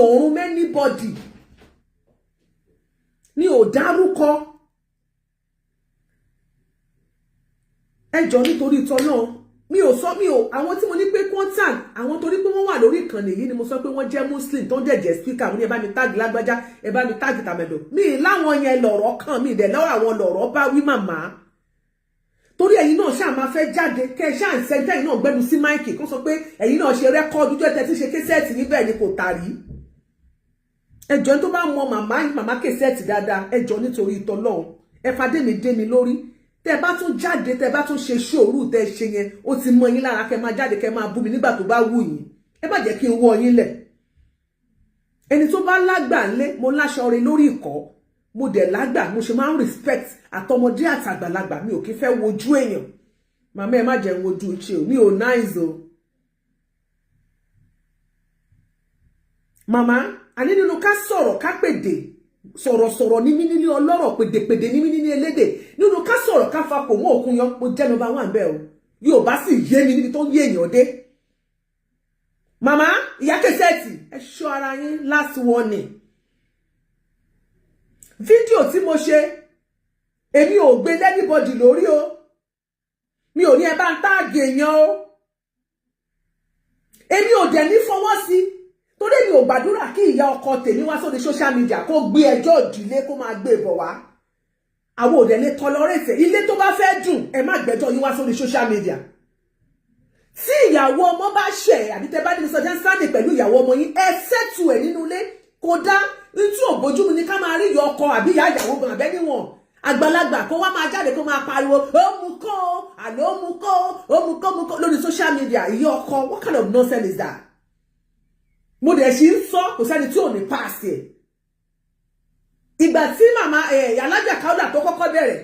ò rún anybody, mi ò dárúkọ. Ẹ jọ̀ọ́, nítorí tọ́lọ́, mi ò sọ, mi ò àwọn tí mo ní pé kó tag àwọn, torí pé wọ́n wà lórí ìkànnì yìí ni mo sọ pé wọ́n jẹ́ Muslim tó ń dẹ̀jẹ̀ speaker. Mo ní ẹ bá mi tag lágbájá, ẹ bá mi tag tàmẹ̀dò. Mi láwọn yẹn lọ̀rọ̀ kàn mí dẹ̀ lọ́wọ́, àwọn lọ̀rọ̀ bá wí, màmá, torí ẹ̀yin náà ṣáà máa fẹ́ jáde kẹ́ ẹ ṣáà ń sẹ́ńtẹ́, ẹ̀yin náà gbẹ́nu sí mic kó sọ pé ẹ̀yin náà ṣe record tó tẹ́ tí ṣe cassette níbẹ̀ ni kò tàrí. Ẹjọ́ tó bá mọ màmá, màmá cassette dáadáa, ẹjọ́ nítorí ìtọ́lọ́hún, ẹ fadé mi dé mi lórí. Tẹ́ bá tún jáde, tẹ́ bá tún ṣe ṣòru tẹ́ ṣe yẹn, ó ti mọ yín lára kẹ́ máa jáde kẹ́ máa bú mi nígbà tó bá wù yín. Ẹ má jẹ́ kí n wọ́ yín lẹ̀. Ẹni tó bá lágbà ńlé, mo láṣọ rẹ lórí ìkọ́, mo dẹ̀ lágbà, mo ṣe máa ń respect àtọmọdé àtàgbàlagbà. Mi ò kí fẹ́ wojú èèyàn. Màmá, ẹ má jẹ́ ń wojú ṣe o, mi ò nice o. Màmá, àní nínú ká sọ̀rọ̀, ká pèdè, sọ̀rọ̀sọ̀rọ̀ ní mí nílé ọlọ́rọ̀, pèdèpèdè ní mí nílé elédè. Nínú ká sọ̀rọ̀, ká fa kò mú òkun yan, mo jẹ́ number one bẹ́ẹ̀ o. Yóò bá sì yé mi níbi tó ń yé èèyàn dé. Màmá ìyá cassette, ẹ ṣọ́ ara yín. Last warning, fídíò tí mo ṣe, èmi ò gbé anybody lórí o. Mi ò ní ẹ bá ń tag èèyàn o. Èmi ò dẹ̀ ní fọwọ́ sí, torí èmi ò gbàdúrà kí ìyá ọkọ tèmi wá sórí social media kó gbé ẹjọ́ ìdílé, kó máa gbé bọ̀ wá. Àwọn ò dẹ̀ lè tolerate. Ilé tó bá fẹ́ dùn, ẹ má gbẹ́jọ́ yín wá sórí social media. Tí ìyàwó ọmọ bá ṣẹ̀, àbí tẹ bá ní misunderstanding pẹ̀lú ìyàwó ọmọ yín, ẹ settle ẹ̀ nínú ilé. Kò dá ní tí ò bójú mu ní ká máa rí ìyá ọkọ àbí ìyá ìyàwó gan àbẹ́ níwọ̀n àgbàlagbà kó wá máa jáde, kó máa pariwo, ó mú kó, àlọ́ ó mú kó, ó mú kó, mú kó lórí social media. Ìyá ọkọ, what kind of nonsense is that? Mo dẹ̀ ṣì ń sọ, kò sẹ́ni tí ò ní pass ẹ̀. Ìgbà tí màmá ẹ̀ alájà Kaola tó kọ́kọ́ bẹ̀rẹ̀,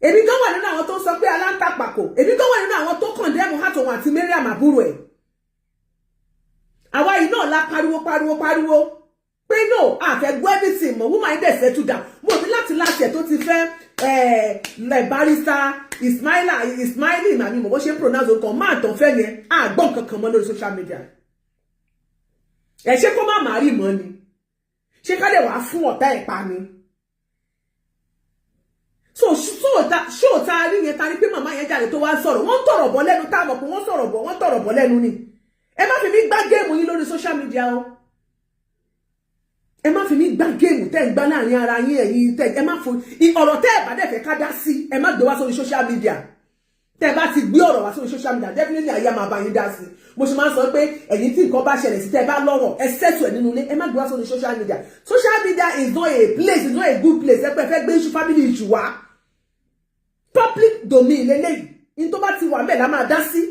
èmi gan wà nínú àwọn tó ń sọ pé aláǹtàpàkò. Èmi gan wà nínú àwọn tó condemn hàtòun àti Mariam àbúrò ẹ̀. Àwa yìí náà la pariwo pariwo pariwo pé no, àfẹ́ gbọ́ everything mọ̀. Woman yìí dẹ̀ settle down. Mo ní láti láti ẹ̀ tó ti fẹ́ ẹ̀ barrister Ismaila Ismaili, màmí mo bó ṣe ń pronounce orúkọ máa tàn fẹ́ yẹn, àgbọ̀n kankan mọ́ lórí social media. Ẹ ṣé, kó má má rí mọ́ ni, ṣé ká lè wá fún ọ̀tá ẹ̀ pa ni? So ṣó ta rí yẹn, ta rí pé màmá yẹn jáde tó wá sọ̀rọ̀, wọ́n tọ̀rọ̀ bọ̀ lẹ́nu, tá a mọ̀ pé wọ́n sọ̀rọ̀ bọ̀, wọ́n tọ̀rọ̀ bọ̀ lẹ́nu ni. Ẹ má fi mí gbá game yín lórí social media o. Ẹ má fi mí gbá game tẹ́ ń gbá láàrin ara yín. Ẹ̀yin tẹ́ ẹ má fo ọ̀rọ̀ tẹ́ ẹ bá dẹ̀ fẹ́ ká dá sí, ẹ má gbé wá sórí social media. Tẹ́ ẹ bá ti gbé ọ̀rọ̀ wá sórí social media, definitely ayé máa bá yín dá sí. Mo ṣe máa ń sọ pé ẹ̀yin tí nǹkan bá ṣẹlẹ̀ sí, tẹ́ ẹ bá lọ́rọ̀, ẹ settle ẹ̀ nínú ilé, ẹ má gbé wá sórí social media. Social media is not a place, is not a good place. Ẹ pẹ́ fẹ́ gbé issue, family issue wá, public domain lélẹ́yìí. Ní tó bá ti wà mẹ́ẹ̀ la máa dá sí.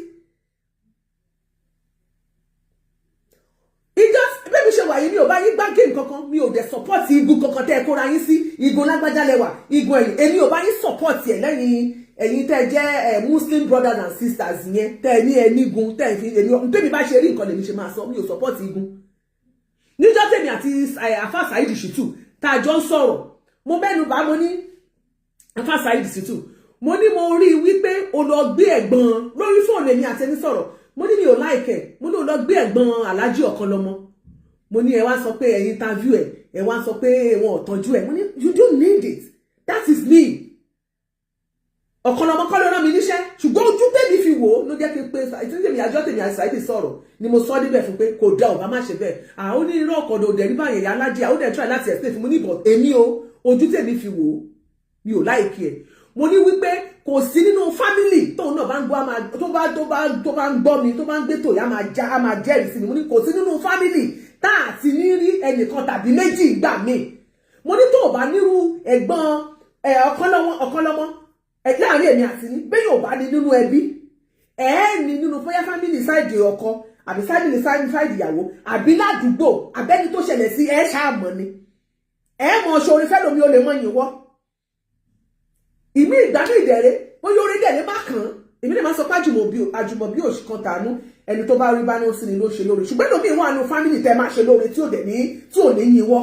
Ìjọ bẹ́ẹ̀ mi ṣe wà yìí, mi ò bá yín gbá game kankan, mi ò dẹ̀ support igun kankan tẹ́ ẹ kóra yín sí. Igun lágbájá lẹ́wà, igun ẹ̀yìn, èmi ò bá yín support ẹ̀ lẹ́yìn. Ẹ̀yin tẹ́ ẹ jẹ́ ẹ Muslim brothers and sisters yẹn, tẹ́ ẹ ní ẹ nígun tẹ́ ẹ fi, èmi tẹ́mi bá ṣe rí nǹkan lèmi ṣe máa sọ. Mi ò support igun. Níjọ́ tèmi àti Afa Saheed Shittu tá a jọ ń sọ̀rọ̀, mo mẹ́nu bá, mo ní Afa Saheed Shittu, mo ní mo rí i wípé o lọ gbé ẹ̀gbọ́n lórí fóònù. Èmi àti ẹni sọ̀rọ̀, mo ní mi ò like ẹ̀. Mo ní o lọ gbé ẹ̀gbọ́n Aláàjì Ọ̀kanlọ́mọ. Mo ní ẹ wá sọ pé ẹ interview ẹ, ẹ wá sọ pé wọn ò tọ́jú ẹ. Mo ní you don't need it, that is me. Ọ̀kanlọ́mọ kọ́ ló rán mi níṣẹ́, ṣùgbọ́n ojú tèmi fi wò ó ló jẹ́ kí n pé ìtúndì tèmi àjọ tèmi àti Saheed sọ̀rọ̀ ni mo sọ níbẹ̀ fún pé kò dá, ò bá má ṣe bẹ́ẹ̀. Àwọn onírọ̀ ọ̀kọ̀dọ̀ òdẹ̀ rí báyẹn, ìyá alájẹ àwọn òdẹ̀ try láti explain fún mi ní ìbọ̀. Èmi o, ojú tèmi fi wò ó, mi ò like ẹ̀. Mo ní wípé kò sí nínú family tóun náà bá ń gbọ́, tó bá ń gbọ́ mi, tó bá ń gbé tòyá, máa já, á máa jẹ́rìí sí mi. Mo ní kò sí nínú family tá à ti ní rí ẹnìkan tàbí méjì gbà mí. Mo ní tó o bá nírú ẹ̀gbọ́n ẹ̀ Ọ̀kanlọ́mọ, Ọ̀kanlọ́mọ ẹ̀ láàrin èmi àti ní bẹ́ẹ̀ yóò bá ní nínú ẹbí ẹ̀ ní nínú bóyá family side ọkọ àbí family side ìyàwó àbí ládùúgbò àbẹ́ni tó ṣẹlẹ̀ sí ẹ̀ ṣáà mọ̀ ni ẹ̀ mọ̀ ṣoore fẹ́ lomi, ó lè mọ̀ yín wọ́ ìmí ìgbàmí ìdẹ̀rẹ̀, bóyá orí dẹ̀rẹ̀ má kàn án. Èmi lè máa sọ pé àjùmọ̀bí òṣì kan tànú, ẹni tó bá rí bá ní ó sì ni ló ṣe lóore. Ṣùgbọ́n lómi ìwọ̀n àánú family tẹ́ máa ṣe lóore tí ò dẹ̀ ní, tí ò ní yín wọ́,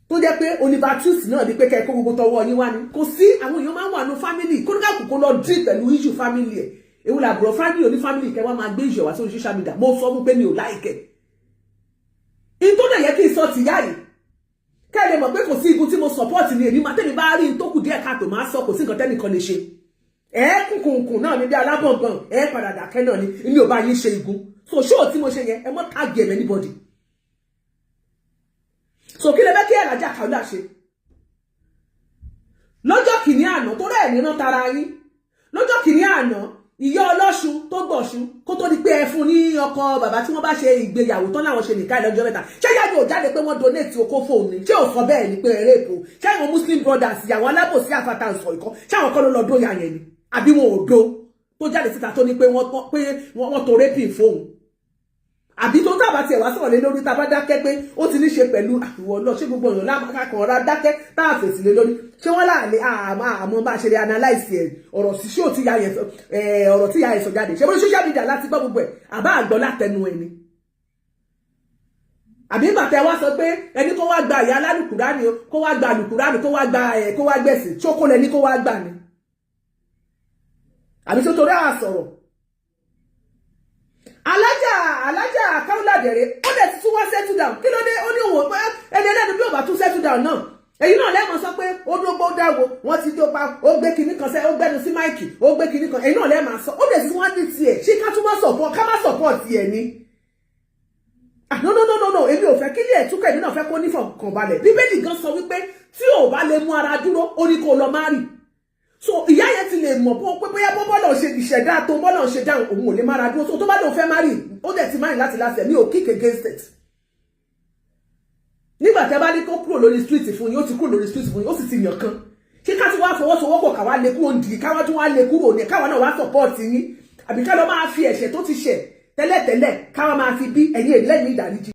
tó jẹ́ pé Oliver Twist náà ni pé kẹ́ ẹ kó gbogbo tọwọ́ yín wá ni. Kò sí, àwọn èèyàn máa ń wà ní family, kóníkàkù kó lọ deal pẹ̀lú issue family ẹ̀. Ewu làbúrò family oní family kẹ́ wá máa gbé issue wá sórí social media. Mo sọ fún pé mi ò like ẹ̀. In tó dẹ̀ yẹ kí n sọ tìyá yìí, kẹ́ ẹ lè mọ̀ pé kò sí igun tí mo support ni. Èmi máa tẹ́mi bá rí n tó kù díẹ̀ káàtó, máa sọ. Kò sí nǹkan tẹ́nìkan lè ṣe. Ẹ kùnkùnkùn náà ní bí alábọ̀nbọ̀n, ẹ padà dàkẹ́ náà ni. Èmi ò bá yín ṣe igun. So ṣóò tí mo ṣe yẹn, ẹ mọ́ tag ẹ̀ anybody. So kí lẹ fẹ́ kí Alájà Kaola ṣe lọ́jọ́ kìíní àná tó rẹ̀ níná tara yín? Lọ́jọ́ kìíní àná, ìyá ọlọ́ṣun tó gbọ̀ṣun kó tó di pé ẹ fún ní ọkọ bàbá tí wọ́n bá ṣe ìgbéyàwó tán láwọn ṣe nìka ìlọ́jọ́ 3, ṣé yájú ò jáde pé wọ́n donate okó fóun ni? Ṣé ò sọ bẹ́ẹ̀ ni pé eré èpò? Ṣé àwọn Muslim Brothers, ìyàwó alábòsí àfàtà sọ ìkọ́, ṣé àwọn kọ́ ló lọ dóyà yẹn ni? Àbí wọn ò do tó jáde síta tó ní pé wọ́n tó raping fóun? Àbí tó tábà tiẹ̀ wá sọ̀rọ̀ lé lórí, tá a bá dákẹ́ pé ó ti ní ṣe pẹ̀lú àwọ̀ lọ, ṣé gbogbo ọ̀nà lákàn ọ̀rá dákẹ́ tá a fèsì lé lórí? Ṣé wọ́n láàlẹ́ àmọ́ bá a ṣe lè analyse ẹ̀, ọ̀rọ̀ sí ṣé ò tí ya yẹn, ọ̀rọ̀ tí ya yẹn sọ jáde? Ṣé bó social media láti gbọ́ gbogbo ẹ̀, àbá àgbọ̀ látẹnu ẹ̀ ni? Àbí bàtẹ wá sọ pé ẹni kó wá gba ìyá alálùkùránì, kó wá gba àlùkùránì, kó wá gba ẹ̀, kó wá gbẹ̀sìn, ṣókó lẹni kó wá gbà ni? Àbí tó torí àsọ̀rọ̀ alájà Kaola-dẹ̀rẹ̀, ó dẹ̀ ti tún wá settle down. Kí ló dé? Ó ní òun pé ẹni ẹlẹ́nu bí ò bá tún settle down náà, èyí náà lẹ́mọ̀ sọ pé ó dógbó dáwo, wọ́n ti dópa, ó gbé kinní kan sẹ́, ó gbẹ́nu sí mic, ó gbé kinní kan. Èyí náà lẹ́mọ̀ sọ, ó dẹ̀ ti wá ní tiẹ̀. Ṣé ká tún má support, ká má support tiẹ̀ ni? Ah, no, no, no, no, no. Èmi ò fẹ́ kí ilé ẹ̀túkọ̀, èmi náà fẹ́ kó nífọ̀kànbalẹ̀. Bíbélì gan sọ wípé tí ò bá lè mú ara dúró, ó ní kó lọ má rì. So ìyá yẹn ti lè mọ̀ bó pé bóyá bó bọ́lọ̀ ṣe ìṣẹ̀dá tó bọ́lọ̀ ṣe dáhùn, òun ò lè mára dúró. So tó bá lóun fẹ́ má rì, ó dẹ̀ ti má rì láti ẹ̀ mi ò kick against it. Nígbà tẹ́ bá ní kó kúrò lórí street fún yín, ó ti kúrò lórí street fún yín, ó sì ti yàn kan. Ṣé ká tún wá fọwọ́sowọ́pọ̀, káwá lè kúrò ndì, káwá tún wá lè kúrò ní, káwa náà wá support yín, àbí ká lọ máa fi ẹ̀ṣẹ̀ tó ti ṣẹ̀ tẹ́lẹ̀tẹ́lẹ̀, káwa máa fi bí ẹ̀yin èdè lẹ́yìn ìdáríjì?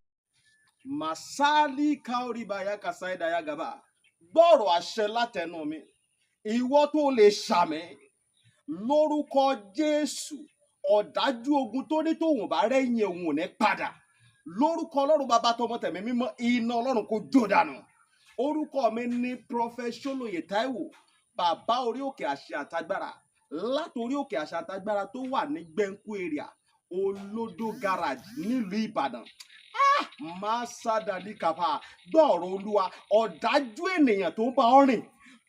Masali kaoribaya kasaidaya gaba, gbọ́rọ̀ àṣẹ látẹnu mi. Ìwọ tó lè ṣàmì lórúkọ Jésù, ọ̀dájú ogun tó ní tóun bá rẹ́yìn òun ò ní padà, lórúkọ Ọlọ́run Bàbá, tọmọ, tẹ̀mí mímọ́, iná Ọlọ́run kò jó dànù. Orúkọ mi ní Prophet Ṣólóyè Táíwò, bàbá orí òkè àṣẹ àtagbára, látòrí òkè àṣẹ àtagbára tó wà ní Gbẹ̀ǹkú area, Olódó Garage, nílùú Ìbàdàn. Máa sádàlí kàfà, gbọ́ọ̀rọ̀ Olúwa. Ọ̀dájú ènìyàn tó ń bá ọ rìn,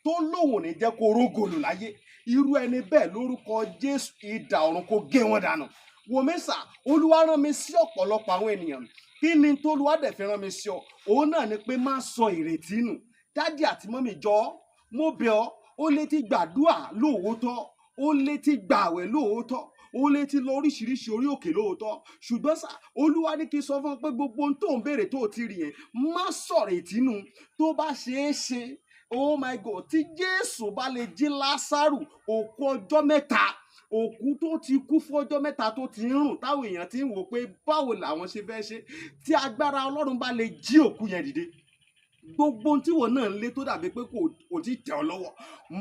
tó lóun ò ní jẹ́ kó rógòlù láyé, irú ẹni bẹ́ẹ̀, lórúkọ Jésù, idà ọ̀run kó gé wọn dànù. Wòmísà, Olúwa rán mi sí ọ̀pọ̀lọpọ̀ àwọn ènìyàn. Kí ni tólúwa dẹ̀ fi rán mi sí ọ? Òun náà ni pé má sọ ìrètí nù. Daddy àti mummy, jọ, mo bẹ̀ ọ́. Ó lè ti gbàdúà lóòótọ́, ó lè ti gbààwẹ̀ lóòótọ́, ó lè ti lọ oríṣiríṣi orí òkè lóòótọ́, ṣùgbọ́n sà, Olúwa ní kí n sọ fún ọ pé gbogbo ohun tó ń béèrè tó ti rí yẹn, má sọ̀rọ̀ ìtínú. Tó bá ṣeé ṣe, oh my God, tí Jésù bá lè jí Lásárù, òkú ọjọ́ 3, òkú tó ti kú fún ọjọ́ 3, tó ti ń rùn, táwọn èèyàn ti ń wò pé báwo làwọn ṣe fẹ́ ṣe, tí agbára Ọlọ́run bá lè jí òkú yẹn dìde, gbogbo ohun tí wọn náà ń lé tó dàbí pé kò tí tẹ̀ ọ́ lọ́wọ́,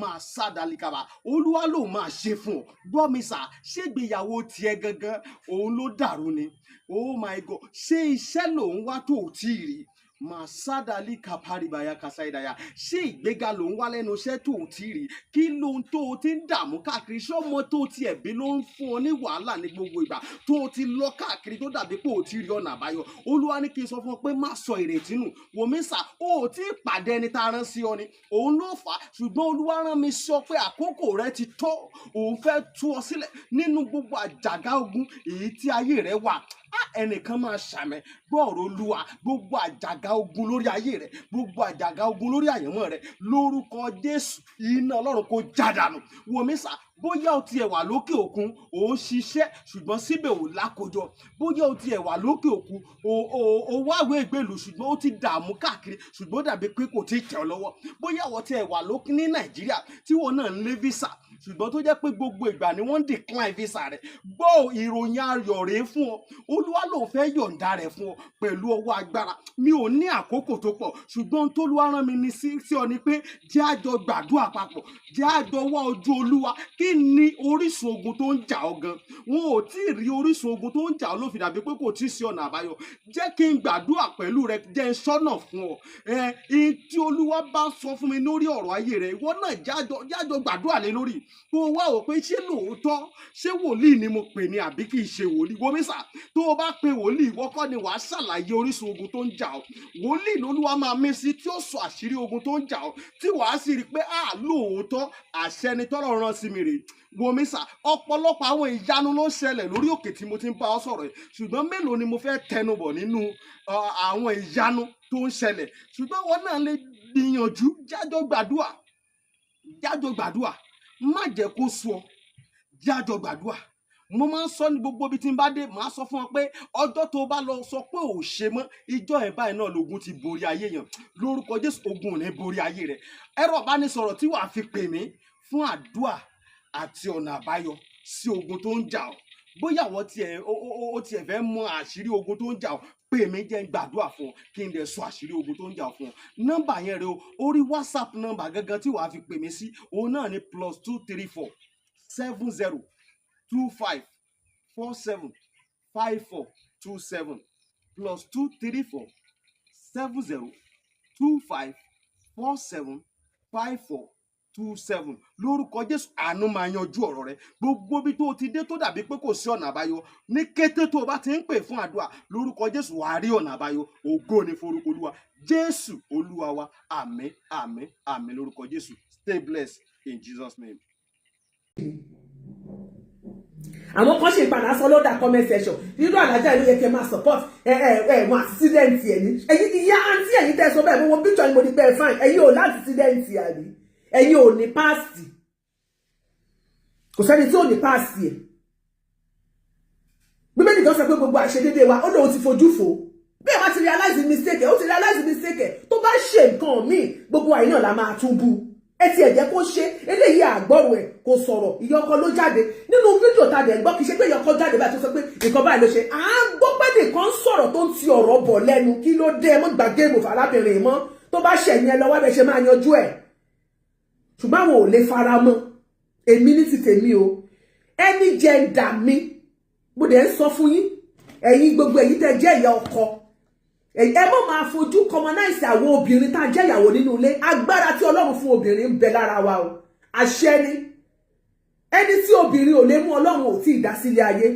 máa sá dalikaba, Olúwa ló máa ṣe fún ọ. Gbọ́ mi sà, ṣégbéyàwó tiẹ̀ gangan òun ló dàrú ni? Oh my God, ṣé iṣẹ́ lòun wá tó ò tí ì rí? Màsádàlì kàpárìbàyà kàsáìdàyà, ṣé ìgbéga ló ń wá lẹ́nu iṣẹ́ tó ò tí ì rí? Kí lóhun tó o ti ń dààmú káàkiri? Ṣọ́mọ tó o ti ẹ̀bí ló ń fún ọ ní wàhálà ní gbogbo ìgbà tó o ti lọ káàkiri, tó dàbí pé o ti rí ọ̀nà àbáyọ? Olúwa ní kí n sọ fún ọ pé má sọ ìrètí nù. Wòmísà, o ò tí ì pàdé ẹni tá a rán sí ọ ni, òun ló fà á. Ṣùgbọ́n Olúwa rán mi sọ pé àkókò rẹ ti tó. Òun fẹ́ tú ọ sílẹ̀ nínú gbogbo àjàgà ogun èyí tí ayé rẹ wà. Ẹnìkan máa ṣàmẹ, gbọ́ọ̀rọ̀ Olúwa. Gbogbo àjàgà ogun lórí ayé rẹ, gbogbo àjàgà ogun lórí àyànmọ́ rẹ, lórúkọ Jésù, iná Ọlọ́run kò já dànù. Wòmísà, bóyá o tiẹ̀ wà lókè òkun, ò ń ṣiṣẹ́, ṣùgbọ́n síbẹ̀ ò lákòjọ. Bóyá o tiẹ̀ wà lókè òkun, o wáwé ìgbèlú, ṣùgbọ́n ó ti dààmú káàkiri, ṣùgbọ́n ó dàbí pé kò tí ì tẹ̀ ọ́ lọ́wọ́. Bóyá o tiẹ̀ wà lókè ní Nàìjíríà, tí wọn náà ń lé visa, ṣùgbọ́n tó jẹ́ pé gbogbo ìgbà ni wọ́n ń decline visa rẹ̀, gbọ́, ìròyìn ayọ̀ rèé fún ọ. Olúwa lòun fẹ́ yọ̀ǹda rẹ̀ fún ọ pẹ̀lú ọwọ́ agbára. Mi ò ní àkókò tó pọ̀, ṣùgbọ́n tólúwa rán mi ní sí ọ ni pé jẹ́ àjọ gbàdúrà papọ̀, jẹ́ àjọ wá ojú Olúwa. Kí ni orísun ogun tó ń jà ọ́ gan? Wọn ò tí ì rí orísun ogun tó ń jà ọ́, ló fi dàbí pé kò tí ì sí ọ̀nà àbáyọ. Jẹ́ kí n gbàdúrà pẹ̀lú rẹ, jẹ́ n sọ́nà fún ọ. Ẹ tí Olúwa bá sọ fún mi lórí ọ̀rọ̀ ayé rẹ, ìwọ náà jájọ gbàdúrà lé lórí. Kó o wá wò pé ṣé lóòótọ́, ṣé wòlíì ni mo pè ní àbí kì í ṣe wòlíì. Wòmísà, tó o bá pe wòlíì, ìwọ kọ́ ni wàá ṣàlàyé orísun ogun tó ń jà ọ́. Wòlíì lolúwa máa mí sí tí ó sọ àṣírí ogun tó ń jà ọ́, tí wàá sì rí i pé à lóòótọ́, àṣẹ ni tọ́lọ̀ rán sí mi rèé. Wòmísà, ọ̀pọ̀lọpọ̀ àwọn ìyanu ló ń ṣẹlẹ̀ lórí òkè tí mo ti ń bá ọ sọ̀rọ̀ yìí, ṣùgbọ́n mélòó ni mo fẹ́ tẹnubọ̀ nínú àwọn ìyanu tó ń ṣẹlẹ̀? Ṣùgbọ́n wọn náà lè gbìyànjú, jájọ gbàdúà, jájọ gbàdúà. Má jẹ́ kó sú ọ, jájọ gbàdúà. Mo máa ń sọ ní gbogbo ibi tí n bá dé, màá sọ fún ọ pé ọjọ́ tó bá lọ sọ pé ò ṣe mọ́, ìjọ ẹ̀ báyìí náà lógun ti borí ayé yẹn. Lórúkọ Jésù, ogun ò ní borí ayé rẹ. Ẹ̀rọ ìbánisọ̀rọ̀ tí wàá fi pè mí fún àdúà àti ọ̀nà àbáyọ sí ogun tó ń jà ọ́, bóyá àwọn tiẹ̀ ó tiẹ̀ fẹ́ mọ àṣírí ogun tó ń jà ọ́, pè mí, jẹ́ n gbàdúrà fún ọ, kí n dẹ̀ sọ àṣírí ogun tó ń jà ọ́ fún ọ. Nọ́mbà yẹn rẹ o, orí WhatsApp nọ́mbà gangan tí wàá fi pè mí sí, òun náà ni +234 70 25 47 54 27, +234 70 25 47 54 27. Lórúkọ Jésù, àánú máa yanjú ọ̀rọ̀ rẹ. Gbogbo ibi tó o ti dé tó dàbí pé kò sí ọ̀nà àbáyọ, ní kété tó o bá ti ń pè fún àdúrà, lórúkọ Jésù, wàá rí ọ̀nà àbáyọ. Ògo ni forúkọ Olúwa. Jésù Olúwa wa. Àmín, àmín, àmín lórúkọ Jésù. Stay blessed in Jesus' name. Àwọn kan ṣe ìpadà sọ lọ́dà comment section nínú àlájá ìlú yẹ kẹ́ máa support ẹ ẹ ẹ mọ accident ẹ ní ẹ̀yin ìyá àǹtí. Ẹ̀yin tẹ́ sọ bẹ́ẹ̀, mo wo picture ni, mo ní pé ẹ fine. Ẹ̀yin ò láti accident àbí ẹ̀yin ò ní past? Kò sẹ́ni tí ò ní past ẹ̀. Bíbélì kan sọ pé gbogbo àṣedédé wa, ó lóun ti fojú fò. Bí ẹ bá ti realize mistake ẹ, ó ti realize mistake ẹ, tó bá ṣe nǹkan míì, gbogbo àyè náà la máa tún bú ẹ. Tiẹ̀ jẹ́ kó ṣe eléyìí, àgbọ̀rọ̀ ẹ̀ kò sọ̀rọ̀. Ìyá ọkọ ló jáde nínú fídíò tá a dẹ̀ gbọ́. Kì í ṣe pé ìyá ọkọ jáde báyìí tó sọ pé nǹkan báyìí ló ṣe. À ń gbọ́ pé nìkan ń sọ̀rọ̀ tó ń ti ọ̀rọ̀ bọ̀ lẹ́nu. Kí ló dé? Ẹ mọ́ gbà géèmù fàrábìnrin mọ́. Tó bá ṣẹ̀yìn, ẹ lọ́wọ́ bẹ́ẹ̀ ṣe máa yanjú ẹ̀, ṣùgbọ́n àwọn ò lè fara mọ́. Èmi ní ti tèmi o, ẹni jẹ́ǹdà mi, mo dẹ̀ ń sọ fún yín, ẹ̀yin gbogbo ẹ̀yin tẹ́ jẹ́ ìyá ọkọ, ẹ mọ̀ máa fojú commonize àwọn obìnrin tá a jẹ́ ìyàwó nínú ilé. Agbára tí Ọlọ́run fún obìnrin ń bẹ lára wa o, àṣẹ ni. Ẹni tí obìnrin ò lè mú, Ọlọ́run ò tí ì dá sílé ayé.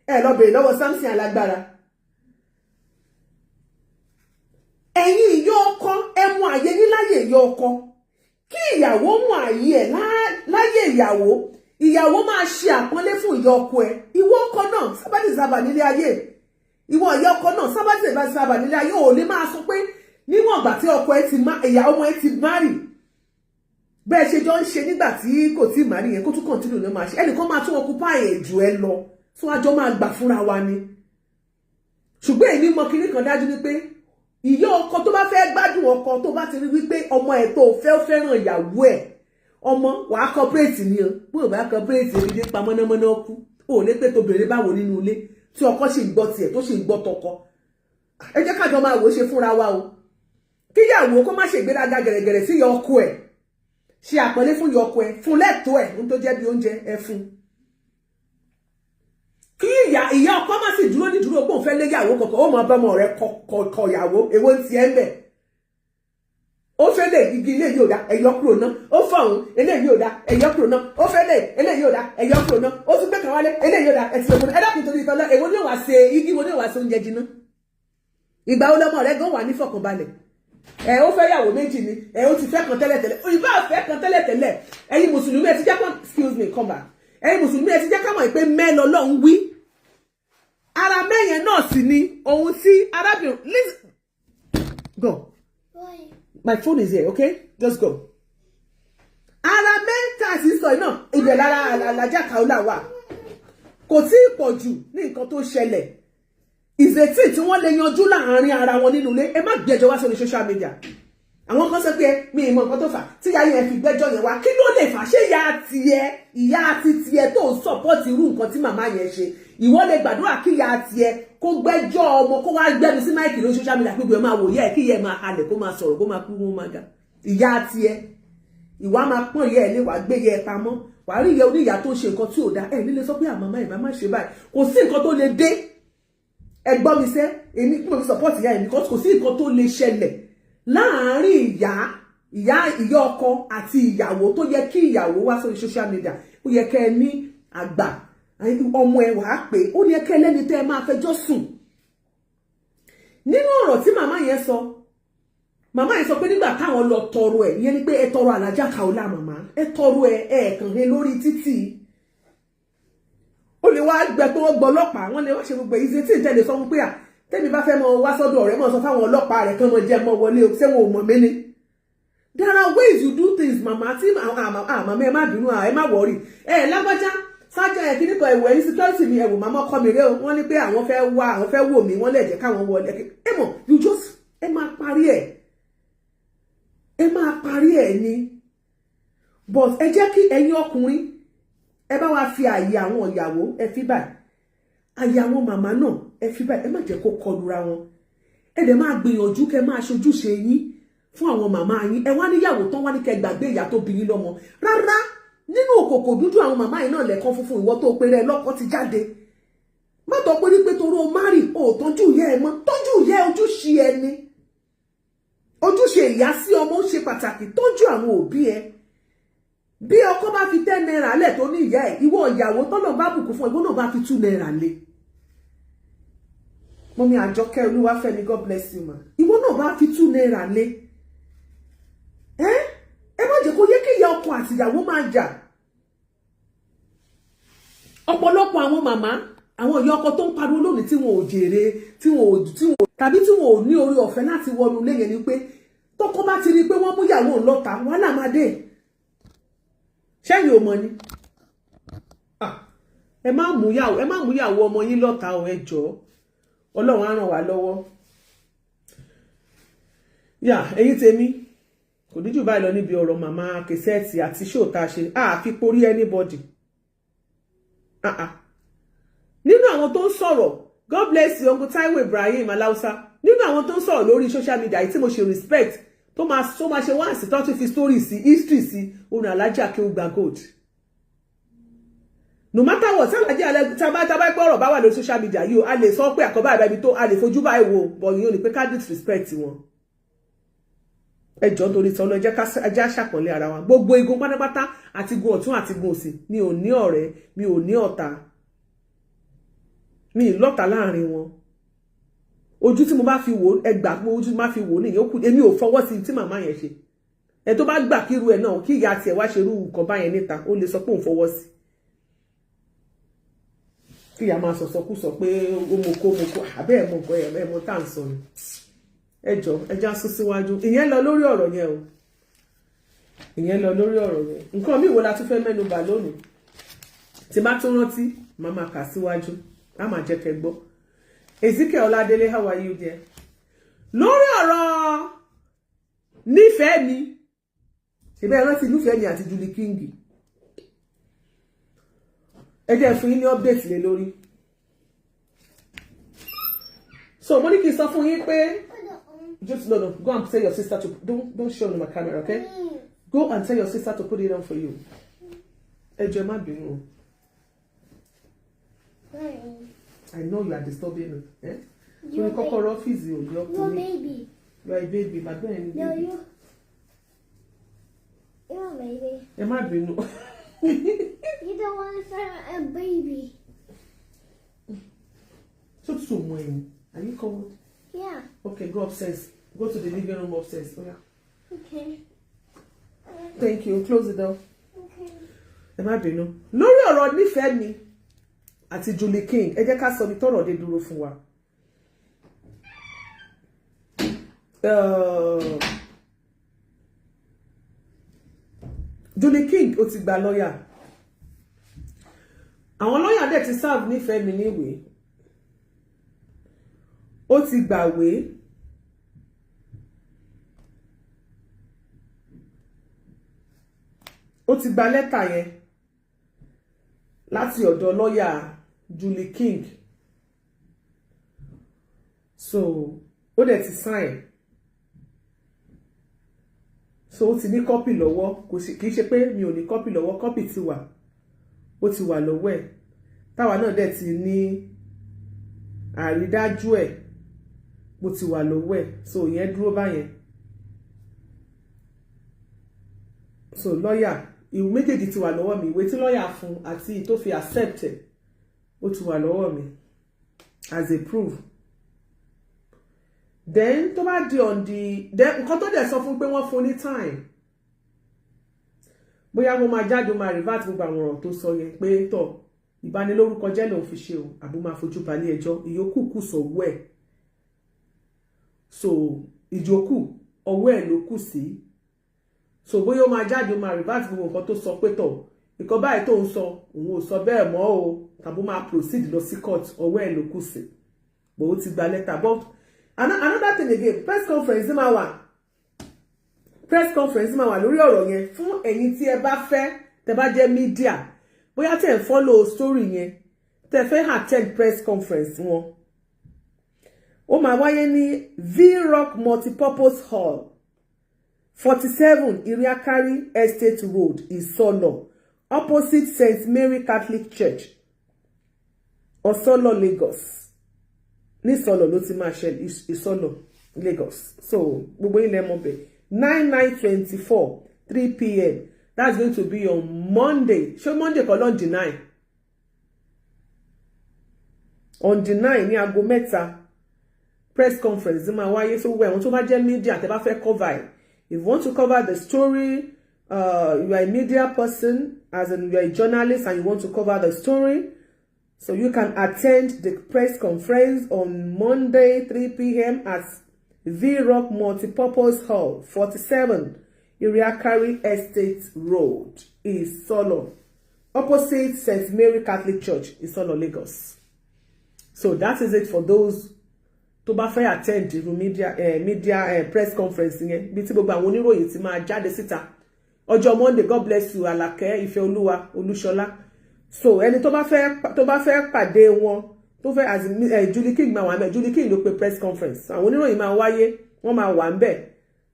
Ẹ lọ bèrè lọ́wọ́ Samson alágbára. Ẹ̀yin ìyá ọkọ, ẹ mú àyè yín láyè ìyá ọkọ, kí ìyàwó mú àyè ẹ̀ láyè ìyàwó. Ìyàwó máa ṣe àpọ́nlé fún ìyá ọkọ ẹ̀. Ìwọ ọkọ náà, sábàdì sábà nílé ayé. Ìwọ ìyá ọkọ náà, sábàdì sábà nílé ayé. Ò lè máa sọ pé níwọ̀n ìgbà tí ọkọ ẹ ti má, ìyá ọmọ ẹ ti marry, bẹ́ẹ̀ ṣe jọ ń ṣe nígbà tí kò tí ì marry yẹn, kó tún continue ló máa ṣe. Ẹnìkan máa tún occupy ẹ̀ jù ẹ lọ tí wọ́n á jọ máa gbà fúnra wa ni. Ṣùgbọ́n èmi mọ kinní kan dájú ni pé ìyá ọkọ tó bá fẹ́ gbádùn ọkọ, tó bá ti rí wípé ọmọ ẹ̀ tó fẹ́ fẹ́ràn ìyàwó ẹ̀, ọmọ wàá cooperate ni o. Bó o bá cooperate, ebi dé pa mọ́nàmọ́ná kú. O ní pé tóbìnrin báwo nínú ilé tí ọkọ sì ń gbọ́ tiẹ̀, tó sì ń gbọ́ tọkọ. Ẹ jẹ́ kájọ máa wò ó ṣe fúnra wa o. Kíyàwó kó má ṣe ìgbéraga gẹ̀rẹ̀gẹ̀rẹ̀ sí ìyá ọkọ ẹ̀. Ṣe àpọ́nlé fún ìyá ọkọ ẹ̀, fún lẹ́tọ̀ọ́ ẹ̀, ohun tó jẹ́ bí oúnjẹ ẹ fún. Kí ìyá ọkọ má sì dúró ní dúró pé òun fẹ́ lé yàwó kankan. Ó máa bá ọmọ rẹ̀ kọ̀yàwó. Èwo ń tiẹ̀ ń bẹ̀? Ó fẹ́ lè igi eléyìí ò dá, ẹ̀yọ́ kúrò ná. Ó fọ̀ òun eléyìí ò dá, ẹ̀yọ́ kúrò ná. Ó fẹ́ lè eléyìí ò dá, ẹ̀yọ́ kúrò ná. Ó tún gbé kan wálé, eléyìí ò dá, ẹ̀sìn òkú. Ẹ dákun, torí ìtọ́lá, èwo ni wàá ṣe igi, wo ni wàá ṣe oúnjẹ jiná? Ìgbà wo lọmọ rẹ gan wà ní fọkànbalẹ̀? Ẹ ó fẹ́ yàwó méjì ni, ẹ ó ti fẹ́ kan tẹ́lẹ̀tẹ́lẹ̀, ìbá fẹ́ kan tẹ́lẹ̀tẹ́lẹ̀. Ẹ̀yin mùsùlùmí, ẹ ti jẹ́ kó, excuse me, come back. Ẹ̀yin mùsùlùmí, ẹ ti jẹ́ ká mọ̀ pé mẹ́ lọ́lọ́run wí. Ara mẹ́yẹn náà sì ni ohun tí arábìnrin. Go. My phone is here, okay? Just go. Ara mẹ́ta sì sọ iná ibẹ̀ lára alájà Kaola wà. Kò tí ì pọ̀ jù ní nǹkan tó ṣẹlẹ̀. Ìzètí tí wọ́n lè yanjú láàárín ara wọn nínú ilé, ẹ má gbẹ́jọ́ wá sórí social media. Àwọn kan sọ pé mi ì mọ nǹkan tó fà tí ìyá yẹn fi gbẹ́jọ́ yẹn wá. Kí ló lè fà? Ṣé ìyá tiẹ̀, ìyá ti tiẹ̀ tó ń support irú nǹkan tí màmá yẹn ṣe, ìwọ lè gbàdúrà kí ìyá tiẹ̀ kó gbẹ́jọ́ ọmọ, kó wá gbẹ́nu sí mic lórí social media, pé gbogbo ẹ̀ máa wò yẹ, kí ìyá ẹ̀ máa halẹ̀, kó máa sọ̀rọ̀, kó máa kú, kó máa ga? Ìyá tiẹ̀, ìwà máa pọ́n ìyá ẹ̀ lé, wàá gbé yẹ ẹ pamọ́, wàá rí ìyá oníyàá tó ṣe nǹkan tí ò dáa, ẹ̀ nílé sọ pé àmàmá ìbá má ṣe báyìí. Kò sí nǹkan tó lè dé. Ẹ gbọ́ mi sẹ́, èmi kí mo fi support ìyá ẹ̀ because kò sí nǹkan tó lè ṣẹlẹ̀ láàárín ìyá. Ìyá, ìyá ọkọ àti ìyàwó tó yẹ kí ìyàwó wá sórí social media, ó yẹ kẹ́ ẹ ní àgbà ọmọ ẹ wàá pé ó yẹ kẹ́ ẹ lẹ́ni tẹ́ ẹ máa fẹjọ́ sùn. Nínú ọ̀rọ̀ tí màmá yẹn sọ, màmá yẹn sọ pé nígbà táwọn lọ tọrọ ẹ, ìyẹn ni pé ẹ tọrọ Alájà Kaola. Màmá, ẹ tọrọ ẹ, ẹ kàn hé lórí títì. Ó lè wá gbẹ pé wọ́n gbọ́ ọlọ́pàá, wọ́n lè wá ṣe gbogbo ìṣe tí ìtẹ̀lé sọ fún pé à tẹ́mi bá fẹ́ mọ wá sọ́dọ̀ ọ̀rẹ́, mọ̀ sọ fáwọn ọlọ́pàá rẹ̀ kán mọ jẹ́ mọ́ wọlé o. Ṣé wọn ò mọ̀ mí ni? There are ways you do things, màmá. Tí màmá, ẹ má bínú, ẹ má worry. Ẹ lágbájá sájà ẹ kíní kan, ẹwọ ẹyin security mi, ẹwọ màmá ọkọ mi rẹ o. Wọ́n ní pé àwọn fẹ́ wá, àwọn fẹ́ wò mí, wọ́n lè jẹ́ káwọn wọlé. Ẹ mọ̀, you just, ẹ máa parí ẹ, ẹ máa parí ẹ ni. But ẹ jẹ́ kí ẹ̀yin ọkùnrin, ẹ bá wa fi àyè àwọn ìyàwó, ẹ fi báyìí, àyè àwọn màmá náà, ẹ fi báyìí. Ẹ má jẹ́ kó kọlura wọn. Ẹ dẹ̀ máa gbìyànjú kẹ́ máa ṣojúṣe yín fún àwọn màmá yín. Ẹ wá níyàwó tán, wá ní kẹ́ gbàgbé ìyá tó bí yín lọ́mọ. Rárá, nínú òkòkò dúdú àwọn màmá yìí náà lẹ́ẹ̀kan funfun ìwọ tó péré lọ́kọ ti jáde. Má tọ́ pé wípé torí o marry, o ò tọ́jú ìyá ẹ mọ́. Tọ́jú ìyá ẹ, ojúṣe ẹ ni. Ojúṣe ìyá sí ọmọ ó ṣe pàtàkì. Tọ́jú àwọn òbí ẹ. Bí ọkọ bá fi ₦10 lẹ̀ tó ní ìyá ẹ, ìwọ ìyàwó tọ́lọ̀ bá bùkún fún, ìwọ náà bá fi ₦2 lé. Mummy Àjọkẹ́ Olúwafẹ́mi, God bless you, ma. Ìwọ náà bá fi ₦2 lé. Ẹ ẹ má jẹ́ kó yẹ kí ìyá ọkọ àti ìyàwó máa jà. Ọ̀pọ̀lọpọ̀ àwọn màmá, àwọn ìyá ọkọ tó ń pariwo lónìí tí wọn ò jèrè, tí wọn tàbí tí wọn ò ní orí ọ̀fẹ́ láti wọnú ilé yẹn ni pé tọkọ bá ti rí i pé wọ́n mú ìyàwó ńlọ́ta, wàhálà máa dé. Ṣẹ́yìn ò mọ̀ ni? Ẹ má mú ìyàwó ọmọ yín lọ́ta o. Ẹ jọ̀ọ́, Ọlọ́run á ràn wá lọ́wọ́. Yà, ẹ̀yin tèmi, kò ní jù báyìí lọ níbi ọ̀rọ̀ màmá Kẹsẹ́ẹ̀tì àti show tá a ṣe. A fi porí anybody. Ah ah. Nínú àwọn tó ń sọ̀rọ̀, God bless you, Uncle Taiwo Ibrahim Alausa. Nínú àwọn tó ń sọ̀rọ̀ lórí social media yìí tí mo ṣe respect, tó máa ṣe wáǹsì, tó tún fi story sí, history sí, òun Alhaji Akeugba Gold. No matter what, tí Alhaji tábà pé ọ̀rọ̀ bá wà lórí social media yìí o, a lè sọ pé àkọ́bá ìbá ibi tó a lè fojú báyìí wò bọ̀ yìí, ó ní pé ká disrespect wọn. Ẹ jọ̀ọ́, nítorí tọ́lọ́, ẹ jẹ́ ká ṣàpọ̀nlé ara wa. Gbogbo igun pátápátá, àti igun ọ̀tún àti igun òsì, mi ò ní ọ̀rẹ́, mi ò ní ọ̀tá, mi ì lọ́tà láàrin wọn. Ojú tí mo bá fi wò, ẹ gbà pé ojú tí mo bá fi wò nìyẹn. Ó kù, èmi ò fọwọ́ sí tí màmá yẹn ṣe. Ẹ tó bá gbà kí irú ẹ náà, kí ìyá tiẹ̀ wá ṣerú nǹkan báyẹn níta, ó lè sọ pé òun fọwọ́ sí kí ìyá máa sọ̀sọ̀kú sọ pé ó mo kó mo kó àbẹ́ ẹ̀ mọ̀ nǹkan ẹ̀ mọ̀ tá à ń sọ ni. Ẹ jọ, ẹ já sún síwájú. Ìyẹn lọ lórí ọ̀rọ̀ yẹn o, ìyẹn lọ lórí ọ̀rọ̀ yẹn. Nǹkan míì wo la tún fẹ́ mẹ́nu bà lónìí? Tí bá tún rántí, màá máa kà síwájú, á máa jẹ́ kẹ́ gbọ́. Ezekiel Ọládélé, how are you there? Lórí ọ̀rọ̀ nífẹ̀ẹ́ mi, ṣebí ẹ rántí nífẹ̀ẹ́ mi àti Julie King? Ẹ jẹ́ fún yín ní update lé lórí. So mo ní kí n sọ fún yín pé just, no, no, go and tell your sister to don't show me my camera, okay? Go and tell your sister to put it on for you. Ẹ jọ̀ọ́, ẹ má bínú o. I know you are disturbing me. Eh? Torí kọ́kọ́rọ́ ọ́fíìsì ò ní ọkùnrin. Baby. You are a baby, bàbá ẹ̀ ní No, baby. you. You're a baby. Ẹ má bínú. You don't want to start a baby. Tó tutù mọ́ ẹ̀yìn. Are you cold? Yeah. Okay, go upstairs. Go to the living room upstairs. Oh, yeah. Okay. Thank you. Close the door. Okay. Ẹ má bínú. Lórí ọ̀rọ̀ nífẹ̀ẹ́ mi àti Julie King, ẹ jẹ́ ká sọ ní tọ́rọ̀ dé dúró fún wa. Julie King ó ti gba lọ́yà. Àwọn lọ́yà dẹ̀ ti serve nífẹ̀ẹ́ mi níwèé. Ó ti gbàwé. Ó ti gba lẹ́tà yẹn láti ọ̀dọ̀ lọ́yà Julie King. So ó dẹ̀ ti sign, so ó ti ní copy lọ́wọ́. Kò sí, kì í ṣe pé mi ò ní copy lọ́wọ́. Copy ti wà, ó ti wà lọ́wọ́ ẹ̀, táwa náà dẹ̀ ti ní àrídájú ẹ̀ bó ti wà lọ́wọ́ ẹ̀. So ìyẹn dúró báyẹn. So lọ́yà, ìwé méjèèjì ti wà lọ́wọ́ mi. Ìwé tí lọ́yà fún àti tó fi accept ẹ̀, ó ti wà lọ́wọ́ mi as a proof. Then tó bá di on the, then nǹkan tó dẹ̀ sọ fún pé wọ́n fún ní time, bóyá wọ́n máa jáde, ó máa revert gbogbo àwọn ọ̀rọ̀ tó sọ yẹn pé tọ̀, ìbanilórúkọ jẹ́ lòun fi ṣe o, àbó máa fojú balẹ̀ ẹjọ́. Ìyókù kù sọ̀wọ́ ẹ̀. So ìjókù ọwọ́ ẹ̀ ló kù sí. So bóyá ó máa jáde, ó máa revert gbogbo nǹkan tó sọ pé tọ̀, nǹkan báyìí tó ń sọ, òun ò sọ bẹ́ẹ̀ mọ́ o, tàbí ó máa proceed lọ sí court, ọwọ́ ẹ̀ ló kù sí. But ó ti gba lẹ́tà. But another thing again, press conference máa wà, press conference máa wà lórí ọ̀rọ̀ yẹn. Fún ẹ̀yin tí ẹ bá fẹ́, tẹ́ bá jẹ́ media, bóyá tẹ́ ń follow story yẹn, tẹ́ fẹ́ attend press conference wọn, ó máa wáyé ní V-Rock Multipurpose Hall, 47 Iriakari Estate Road, Isolo, opposite St. Mary Catholic Church, Osolo, Lagos. Ní Ìsọlọ̀ ló ti máa ṣe, Ìsọlọ̀, Lagos. So gbogbo ilẹ̀ mọ̀ bẹ́ẹ̀. 9/9/24, 3 p.m. That's going to be on Monday. Ṣé Monday kọ́ lọ́n the 9? On the 9 ní aago 3, press conference máa wáyé. So gbogbo ẹ̀wọ̀n tó bá jẹ́ media, tẹ́ bá fẹ́ cover it, if you want to cover the story, you are a media person, as in you are a journalist and you want to cover the story, so you can attend the press conference on Monday, 3 p.m. at V-Rock Multipurpose Hall, 47 Iriakari Estate Road, Isolo, opposite St. Mary Catholic Church, Isolo, Lagos. So that is it for those tó bá fẹ́ attend irú media press conference yẹn, bí tí gbogbo àwọn oníròyìn ti máa jáde síta ọjọ́ Monday. God bless you, Àlàkẹ́ Ìfẹ́ Olúwa Olúṣọlá. So ẹni tó bá fẹ́ pàdé wọn, tó fẹ́ as in, Julie King máa wà ńbẹ̀. Julie King ló pe press conference. Àwọn oníròyìn máa wáyé, wọ́n máa wà ńbẹ̀.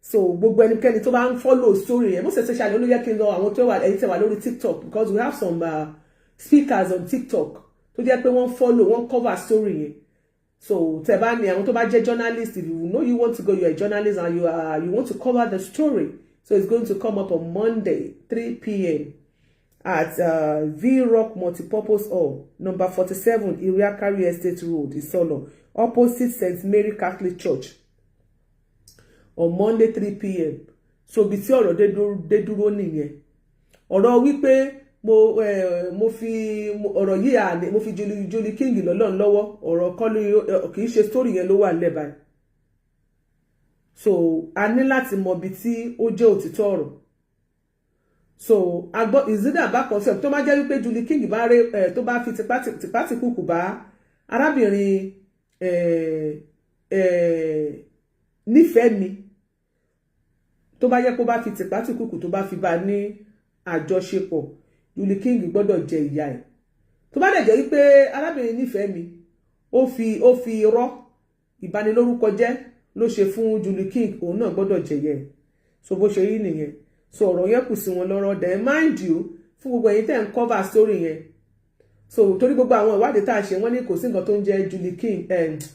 So gbogbo ẹnikẹ́ni tó bá ń follow story yẹn, most especially, ó ló yẹ kí n lọ àwọn tó wà, ẹ̀yin tẹ́ wà lórí TikTok, because we have some speakers on TikTok tó jẹ́ pé wọ́n follow, wọ́n cover story yẹn. So tẹ́ bá ní àwọn tó bá jẹ́ journalist, if you know you want to go, you are a journalist and you want to cover the story, so it's going to come up on Monday, 3 p.m. at V-Rock Multipurpose Hall, number 47 Iriakari Estate Road, Isolo, opposite St. Mary Catholic Church, on Monday, 3 p.m. So bí tí ọ̀rọ̀ dé dúró nìyẹn. Ọ̀rọ̀ wípé mo fi ọ̀rọ̀ yìí àlè, mo fi Julie King lọ́lọ́run lọ́wọ́, ọ̀rọ̀ kọ́ ló kì í ṣe. Story yẹn ló wà nílẹ̀ báyìí. So a ní láti mọ ibi tí ó jẹ́ òtítọ́ ọ̀rọ̀. So agbọ́ ìzídà bákan sọ, tó bá jẹ́ wípé Julie King bá rẹ ẹ, tó bá fi tipátìkúkù bá arábìnrin ẹ ẹ nífẹ̀ẹ́ mi, tó bá yẹ kó bá fi tipátìkúkù, tó bá fi bá ní àjọṣepọ̀, Julie King gbọ́dọ̀ jẹ ìyà ẹ̀. Tó bá dẹ̀ jẹ́ wípé arábìnrin nífẹ̀ẹ́ mi ó fi irọ́ ìbanilórúkọ jẹ́ ló ṣe fún Julie King, òun náà gbọ́dọ̀ jẹ̀yẹ ẹ̀. So bó ṣe rí nìyẹn. So ọ̀rọ̀ yẹn kù sí wọn lọ́rọ̀. Then mind you, fún gbogbo ẹ̀yin tẹ́ ń cover story yẹn, so torí gbogbo àwọn ìwádìí tá a ṣe, wọ́n ní kò sí nǹkan tó ń jẹ́ Julie King,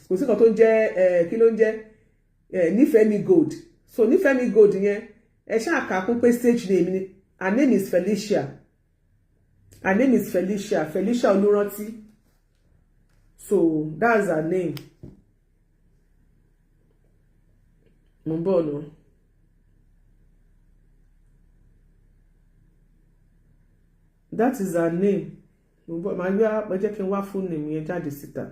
kò sí nǹkan tó ń jẹ́, kí ló ń jẹ́, Nífẹ̀ẹ́mi Gold. So Nífẹ̀ẹ́mi Gold yẹn, ẹ ṣáà kà kún pé stage name ni. Her name is Felicia. Her name is Felicia, Felicia Olúrántí. So that's her name. Mo ń bọ̀ nù. That is her name. Mo ń bọ̀, màá yá, ẹ jẹ́ kí n wá fún name yẹn jáde síta.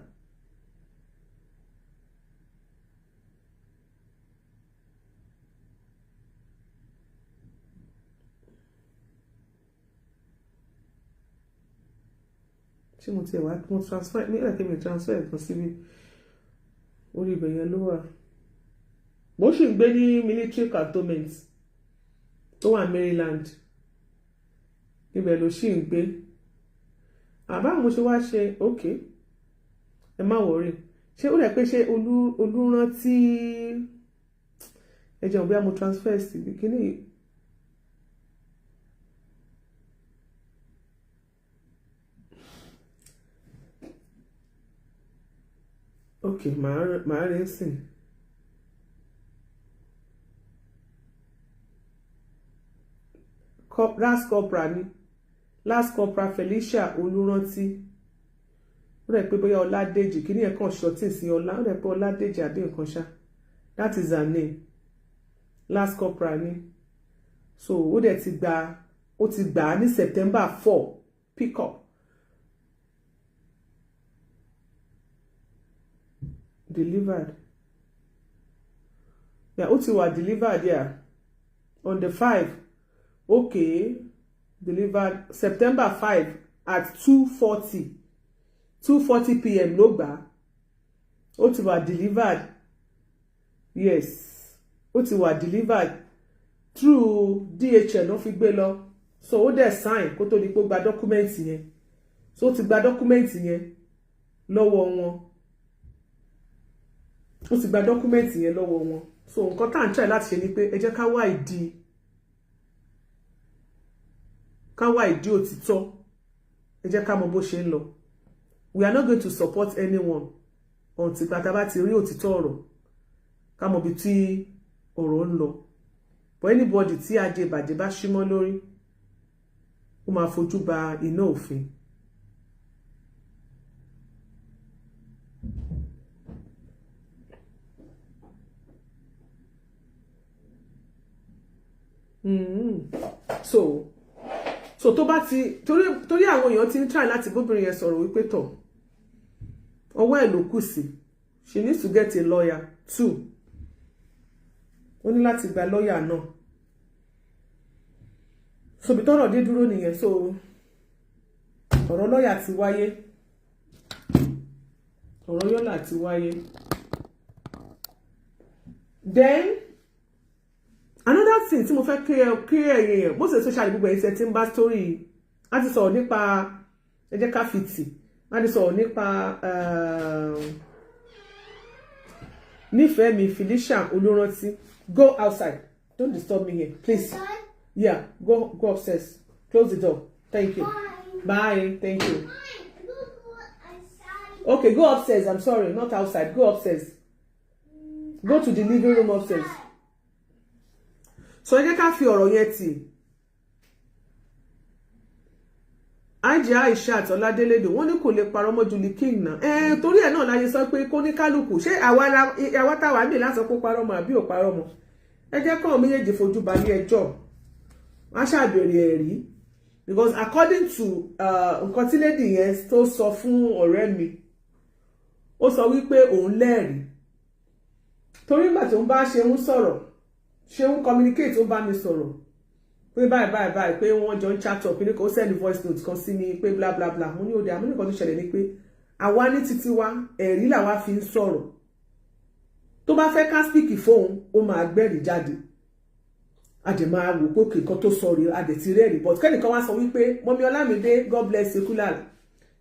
Ṣé mo tiẹ̀ wá mo transfer mi ẹ̀ kí mi transfer kan síbi orí ibẹ̀ yẹn ló wà. Mo sì ń gbé ní military cantonment tó wà Maryland, ibẹ̀ ló sì ń gbé. Àbá mo ṣe wá ṣe, ok, ẹ má worry. Ṣé ó rẹ̀ pé ṣé Olúrántí, ẹ jẹun, bí mo transfer síbi kíní. Ok, màá rí sìn. Last corporal ni, last corporal Felicia Olúrántí. Ó rẹ̀ pé bóyá Ọládèjì kí ni ẹ̀ kàn ṣọtí sí ọlá. Ó rẹ̀ pé Ọládèjì àbí nǹkan ṣá, that is her name. Last corporal ni. So ó dẹ̀ ti gba, ó ti gbà á ní September 4, pick up, delivered. Yeah, ó ti wà delivered, yeah, on the 5. Okay, delivered September 5 at 2:40 p.m. ló gbà á. Ó ti wà delivered. Yes, ó ti wà delivered through DHL ló fi gbé lọ. So ó dẹ̀ sign kó tó di pé ó gba document yẹn. So ó ti gba document yẹn lọ́wọ́ wọn, ó ti gba document yẹn lọ́wọ́ wọn. So nǹkan tá à ń try láti ṣe ni pé ẹ jẹ́ ká wá ìdí òtítọ́. Ẹ jẹ́ ká mọ bó ṣe ń lọ. We are not going to support anyone until tá a bá ti rí òtítọ́ ọ̀rọ̀, ká mọ ibi tí ọ̀rọ̀ ń lọ. But anybody tí ajé ìbàjẹ́ bá símọ́ lórí, ó máa fojú ba iná òfin. So tó bá ti torí àwọn èèyàn ti ń try láti bóbìnrin yẹn sọ̀rọ̀ wípé tọ̀, ọwọ́ ẹ̀ ló kù sí. She needs to get a lawyer too. Ó ní láti gba lọ́ọ̀yà náà. So bí tọ́rọ̀ dé dúró nìyẹn. So ọ̀rọ̀ lọ́ọ̀yà ti wáyé, ọ̀rọ̀ yọ́là ti wáyé. Then another thing tí mo fẹ́ kí ẹ̀yin èèyàn, bó ṣe social, gbogbo ẹ̀yin tẹ́ tí ń bá story, a ti sọ̀rọ̀ nípa, ẹ jẹ́ ká fi tì, a ti sọ̀rọ̀ nípa nífẹ̀ẹ́ mi Felicia Olúrántí. Go outside, don't disturb me here, please. Yeah, go, go upstairs, close the door. Thank you. Bye, bye. Thank you. Okay, go upstairs. I'm sorry, not outside. Go upstairs, go to the living room upstairs. So ẹ jẹ́ ká fi ọ̀rọ̀ yẹn tì. Ajé Aishat Ọládélédè, wọ́n ní kò lè parọ́ mọ́ Julie King náà. Ẹ torí ẹ̀ náà láyé sọ pé kó ní kálukú ṣé àwa táwa ní láti sọ pé ó parọ́ mọ́ àbí ò parọ́ mọ́. Ẹ jẹ́ kọ́ méjèèjì fojú balẹ̀ ẹjọ́, wọ́n á ṣàbẹ̀rẹ̀ ẹ̀rí, because according to nǹkan tí lady yẹn tó sọ fún ọ̀rẹ́ mi, ó sọ wípé òun lẹ́rìí, torí ìgbà tó ń bá ṣe ń sọ̀rọ̀, ṣe ń communicate, ó bá mi sọ̀rọ̀ pé báyìí báyìí báyìí, pé wọ́n jọ ń chat up ní kò send voice note kan sí mi pé bla bla bla. Mo ní òde àmú nìkan tó ṣẹlẹ̀ ni pé àwa ní títí wa, ẹ̀rí làwa fi ń sọ̀rọ̀. Tó bá fẹ́ ká speak fóun, ó máa gbẹ́rìí jáde, a dẹ̀ máa wò pé òkè nǹkan tó sọ rèé, a dẹ̀ ti rẹ́rìí. But kẹ́nìkan wá sọ wípé, mummy Ọlámídé, God bless you, kúlàlà,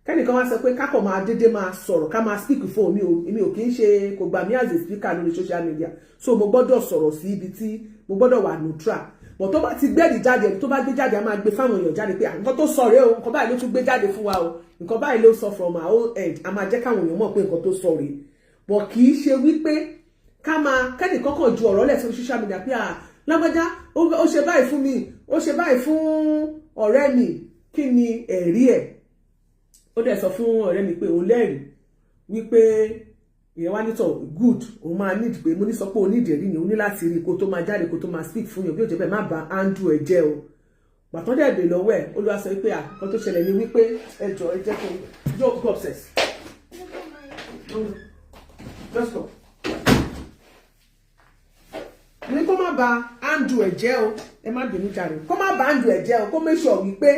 kẹ́nìkan wá sọ pé kákọ̀ máa dédé máa sọ̀rọ̀, ká máa speak fóun, mi ò kì í ṣe, kò gbà mí as a speaker lórí social media. So mo gbọ́dọ̀ sọ̀rọ̀ sí ibi tí mo gbọ́dọ̀ wà neutral. But tó bá ti gbẹ́rìí jáde, ẹni tó bá gbé jáde, a máa gbé fáwọn èèyàn jáde pé nǹkan tó sọ rèé o, nǹkan báyìí ló tún gbé jáde fún wa o, nǹkan báyìí ló sọ from our own end. A máa jẹ́ káwọn èèyàn mọ̀ pé nǹkan tó sọ rèé. But kì í ṣe wípé ká máa kẹ́nìkan kàn ju ọ̀rọ̀ lẹ̀ sórí social media pé, à, lágbájá ó ṣe báyìí fún mi, ó ṣe báyìí fún ọ̀rẹ́ mi. Kí ni ẹ̀rí ẹ̀? Ó dẹ̀ sọ fún ọ̀rẹ́ mi pé òun lẹ́rìí, wípé ìyẹn wá nítọ̀ good, òun máa need pé mo ní sọ pé òun need ẹ̀rí ni òun ní láti rí kó tó máa jáde, kó tó máa speak fún yàn. Bí ó jẹ́ bẹ́ẹ̀, má ba handle ẹ̀ jẹ́ o. Gbàtàn dẹ̀ bè lọ́wọ́ ẹ̀, Olúwa sọ wípé àkọ́ tó ṣẹlẹ̀ ni wípé, ẹ jọ, ẹ jẹ́ kó go, go upstairs, let's go. Ní kó má ba handle ẹ̀ jẹ́ o. Ẹ má bínú jàre. Kó má ba handle ẹ̀ jẹ́ o, kó make sure wípé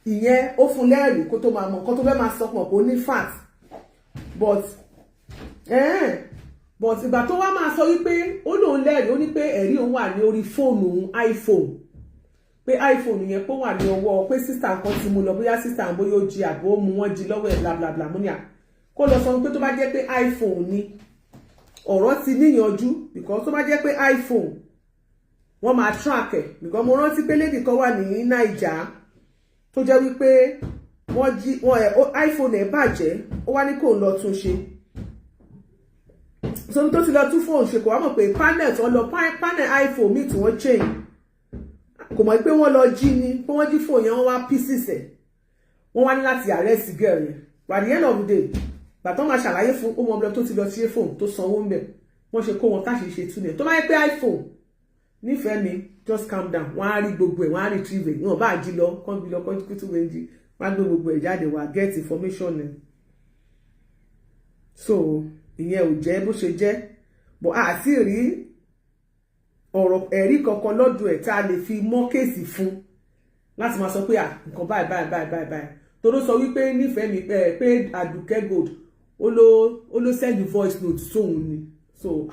ìyẹn ó fún lẹ́rìí kó tó máa mọ nǹkan tó fẹ́ máa sọ pọ̀ kó ní fact. But ìgbà tó wá máa sọ wípé ó lóun lẹ́rìí, ó ní pé ẹ̀rí òun wà ní orí fóònù òun, iPhone, pé iPhone yẹn pé ó wà ní ọwọ́ pé sister kan ti mú lọ, bóyá sister bóyá ó jí àbó mú wọ́n jí lọ́wọ́ ẹ̀, bla bla bla. Mú ní à kó lọ sọ pé tó bá jẹ́ pé iPhone ni, ọ̀rọ̀ ti níyanjú, because tó bá jẹ́ pé iPhone, wọ́n máa track ẹ̀, because mo rántí pé lady kan wà ní Naija tó jẹ́ wípé wọ́n jí wọ́n ẹ̀ iPhone ẹ̀ bàjẹ́, ó wá ní kó lọ tún ṣe. So tó ti lọ tún fóònù ṣe, kò wá mọ̀ pé panel tó lọ, panel iPhone míì tí wọ́n change. Kò mọ̀ pé wọ́n lọ jí ni, pé wọ́n jí fóònù yẹn, wọ́n wá pieces ẹ̀. Wọ́n wá ní láti arrest girl yẹn. By the end of the day, gbàtọ́ máa ṣàlàyé fún ó mọ ọmọdé tó ti lọ sí fóònù tó sanwó ń bẹ̀, wọ́n ṣe kó wọn táṣì ṣe tú ni. Tó bá yẹ pé iPhone nífẹ̀ẹ́ mi, just calm down, wọ́n á rí gbogbo ẹ̀, wọ́n á retrieve ẹ̀. Wọ́n bá jí lọ kán bí lọ kán kútú méjì, wọ́n á gbé gbogbo ẹ̀ jáde, wá get information ẹ̀. So ìyẹn ò jẹ́ bó ṣe jẹ́, but àti rí ọ̀rọ̀ ẹ̀rí kankan lọ́dọ̀ ẹ̀ tá a lè fi mọ́ case fún láti máa sọ pé, à, nǹkan báyìí báyìí báyìí báyìí báyìí. Toró sọ wípé nífẹ̀ẹ́ mi pé Àdùkẹ́ Gold ó ló send voice note sóun ni. So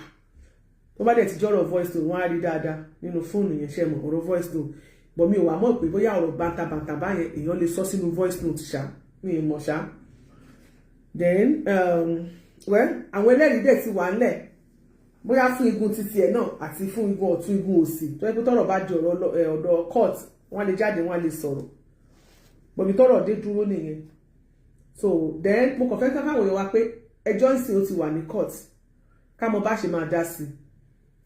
tó bá dẹ̀ ti jọ́rọ̀ voice note, wọ́n á rí dáadáa nínú fóònù yẹn. Ṣe mọ̀ ọ̀rọ̀ voice note, but mi ò wá mọ̀ pé bóyá ọ̀rọ̀ bàǹtàbàǹtà báyẹn, èèyàn lè sọ sínú voice note ṣá, mi ì mọ̀ ṣá. Then well, àwọn ẹlẹ́rìí dẹ̀ ti wà ńlẹ̀, bóyá fún igun títí ẹ̀ náà àti fún igun ọ̀tún, igun òsì, tó yẹ pé tọ́rọ̀ bá di ọ̀rọ̀ ọ̀dọ̀ court, wọ́n lè jáde, wọ́n lè sọ̀rọ̀ bọ̀bí. Tọ́rọ̀ dé dúró nìyẹn. So then mo kàn fẹ́ ká káwọn èèyàn wa pé ẹjọ́ ìsìn ó ti wà ní court, ká mọ bá ṣe máa dá sí,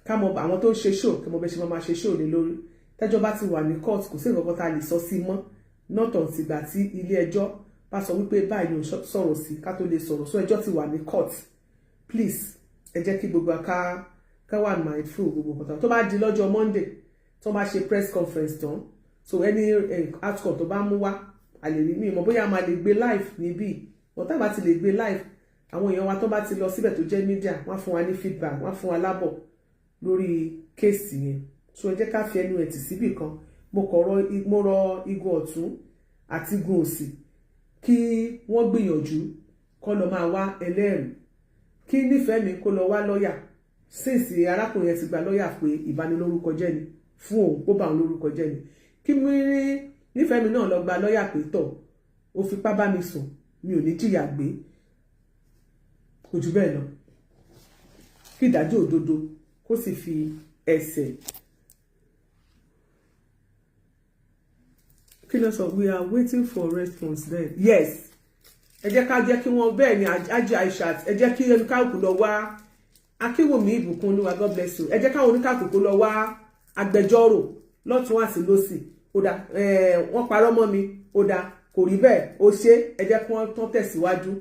ká mọ àwọn tó ń ṣe show, kí mo bẹ ṣe máa ṣe show lé lórí. Tẹ́jọ́ bá ti wà ní court, kò sí nǹkan kan tá a lè sọ sí mọ́, not until ìgbà tí ilé ẹjọ́ bá sọ wípé báyìí ni ò sọ̀rọ̀ sí ká tó lè sọ̀rọ̀. So ẹjọ́ ti wà ní court. Please, ẹ jẹ́ kí gbogbo ká wà mindful gbogbo nǹkan tó bá di lọ́jọ́ Monday tó bá ṣe press conference tán. So any outcome tó bá mú wá, a lè rí mi mọ̀ bóyá a máa lè gbé live níbí. But tá a bá ti lè gbé live, àwọn èèyàn wa tó bá ti lọ síbẹ̀ tó jẹ́ media, wọ́n á fún wa ní feedback, wọ́n á fún wa lábọ̀ lórí case yẹn. So ẹ jẹ́ ká fi ẹnu ẹ̀ tì síbì kan. Mo kọ̀ rọ, mo rọ igun ọ̀tún àti igun òsì kí wọ́n gbìyànjú kó lọ máa wá ẹlẹ́rìí, kí nífẹ̀ẹ́ mi kó lọ wá lọ́ọ̀yà, since arákùnrin yẹn ti gba lọ́ọ̀yà pé ìbanilórúkọ jẹ́ ni fún òun, kó bá òun lórúkọ jẹ́ ni. Kí mi nífẹ̀ẹ́ mi náà lọ gba lọ́ọ̀yà pé tọ̀, ó fipá bá mi sùn, mi ò ní jìyà gbé. Kò jù bẹ́ẹ̀ lọ. Kí ìdájọ́ òdodo kó sì fi ẹsẹ̀. Kí ló sọ? We are waiting for response then. Yes, ẹ jẹ́ ká jẹ́ kí wọ́n bẹ́ẹ̀ ni. Ajé Aishat, ẹ jẹ́ kí oníkàkù lọ wá. Akínwùmí Ìbùkún Olúwa, God bless you. Ẹ jẹ́ káwọn oníkàkù kó lọ wá agbẹjọ́rò lọ́tún àti lósì. Ó dà, wọ́n parọ́ mọ́ mi, ó dà, kò rí bẹ́ẹ̀, ó ṣe. Ẹ jẹ́ kí wọ́n tán tẹ̀síwájú,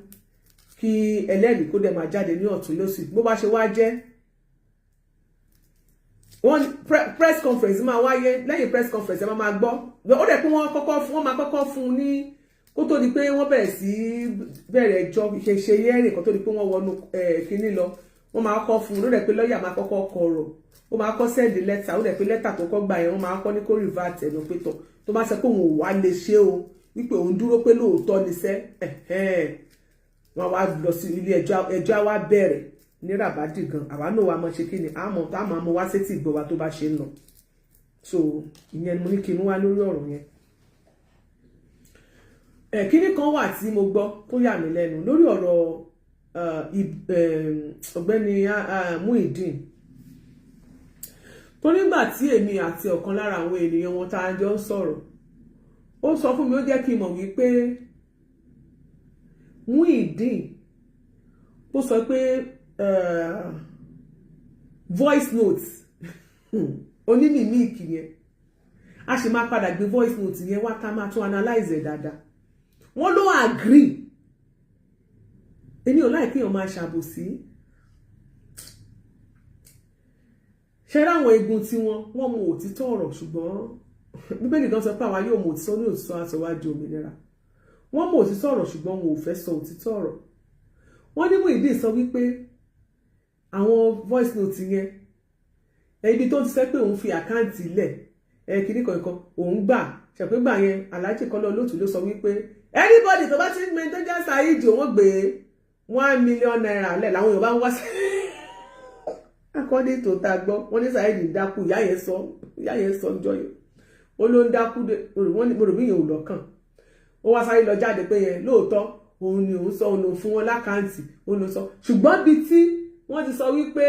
kí ẹlẹ́rìí kó dẹ̀ máa jáde ní ọ̀tún lósì. Bó bá ṣe wá jẹ́, wọ́n press conference máa wáyé. Lẹ́yìn press conference, ẹ máa gbọ́. Ó dẹ̀ pé wọ́n kọ́kọ́ fún, wọ́n máa kọ́kọ́ fún un ní kó tó di pé wọ́n bẹ̀rẹ̀ sí bẹ̀rẹ̀ ẹjọ́ ṣe yẹ́rìn, kó tó di pé wọ́n wọnú kínní lọ, wọ́n máa kọ́ fún un. Ó dẹ̀ pé lọ́ọ̀yà máa kọ́kọ́ kọ̀rọ̀, ó máa kọ́ send lẹ́tà. Ó dẹ̀ pé lẹ́tà tó kọ́ gbà yẹn, wọ́n máa kọ́ ní kó revert ẹ̀ lọ pé tọ̀, tó bá sọ pé òun ò wá lè ṣe o, wípé òun dúró pé lóòótọ́ ni sẹ́, wọ́n wá lọ sí ilé ẹjọ́. Ẹjọ́ á wá bẹ̀rẹ̀ ní rabadi gan. Àwa náà wà mọ̀ ṣe kí ni àmọ́ tá a máa mọ wá sétí ìgbọ́ wa tó bá ṣe ń lọ. So ìyẹn ni mo ní kí n wá lórí ọ̀rọ̀ yẹn. Ẹ̀ kíní kan wà tí mo gbọ́ tó yà mí lẹ́nu lórí ọ̀rọ̀ ọ̀gbẹ́ni Muideen, tó nígbà tí èmi àti ọ̀kan lára àwọn ènìyàn wọn tá a jọ ń sọ̀rọ̀, ó sọ fún mi, ó jẹ́ kí n mọ̀ wípé Muideen ó sọ pé voice note onímìíkì yẹn, a sì máa padà gbé voice note yẹn wá ká máa tún analyze ẹ̀ dáadáa. Wọ́n ló agree. Èmi ò láì kéèyàn máa ṣàbòsí. Ṣe ráwọn egun tí wọ́n mọ òtítọ́ ọ̀rọ̀, ṣùgbọ́n Bíbélì kan sọ pé àwa yóò mọ òtítọ́, ní òtítọ́ á sọ wá di òmìnira. Wọ́n mọ òtítọ́ ọ̀rọ̀, ṣùgbọ́n wọn ò fẹ́ sọ òtítọ́ ọ̀rọ̀. Wọ́n ní Muyideen sọ wípé àwọn voice note yẹn, ibi tó ti sẹ́ pé òun fi account lẹ̀ ẹ kìíní kankan òun gbà ṣàpé gbà yẹn, Alhaji Kọ́lá Olóòtú ló sọ wípé anybody tó bá ti ń gbé tó jẹ́ Saheed, òun gbé ₦1 million lẹ̀ làwọn èèyàn bá ń wá sí. According to ta gbọ́, wọ́n ní Saheed ń dákú. Ìyá yẹn sọ, ìyá yẹn sọ ọjọ́ yẹn, ó ló ń dákú. Wọ́n ní mo rò bí yẹn ò lọ́kàn. Ó wá sáré lọ jáde pé yẹn lóòótọ́ òun ni òun sọ, òun lòun fún wọn l'account, òun ló sọ. Ṣùgbọ́n bíi tí wọ́n ti sọ wípé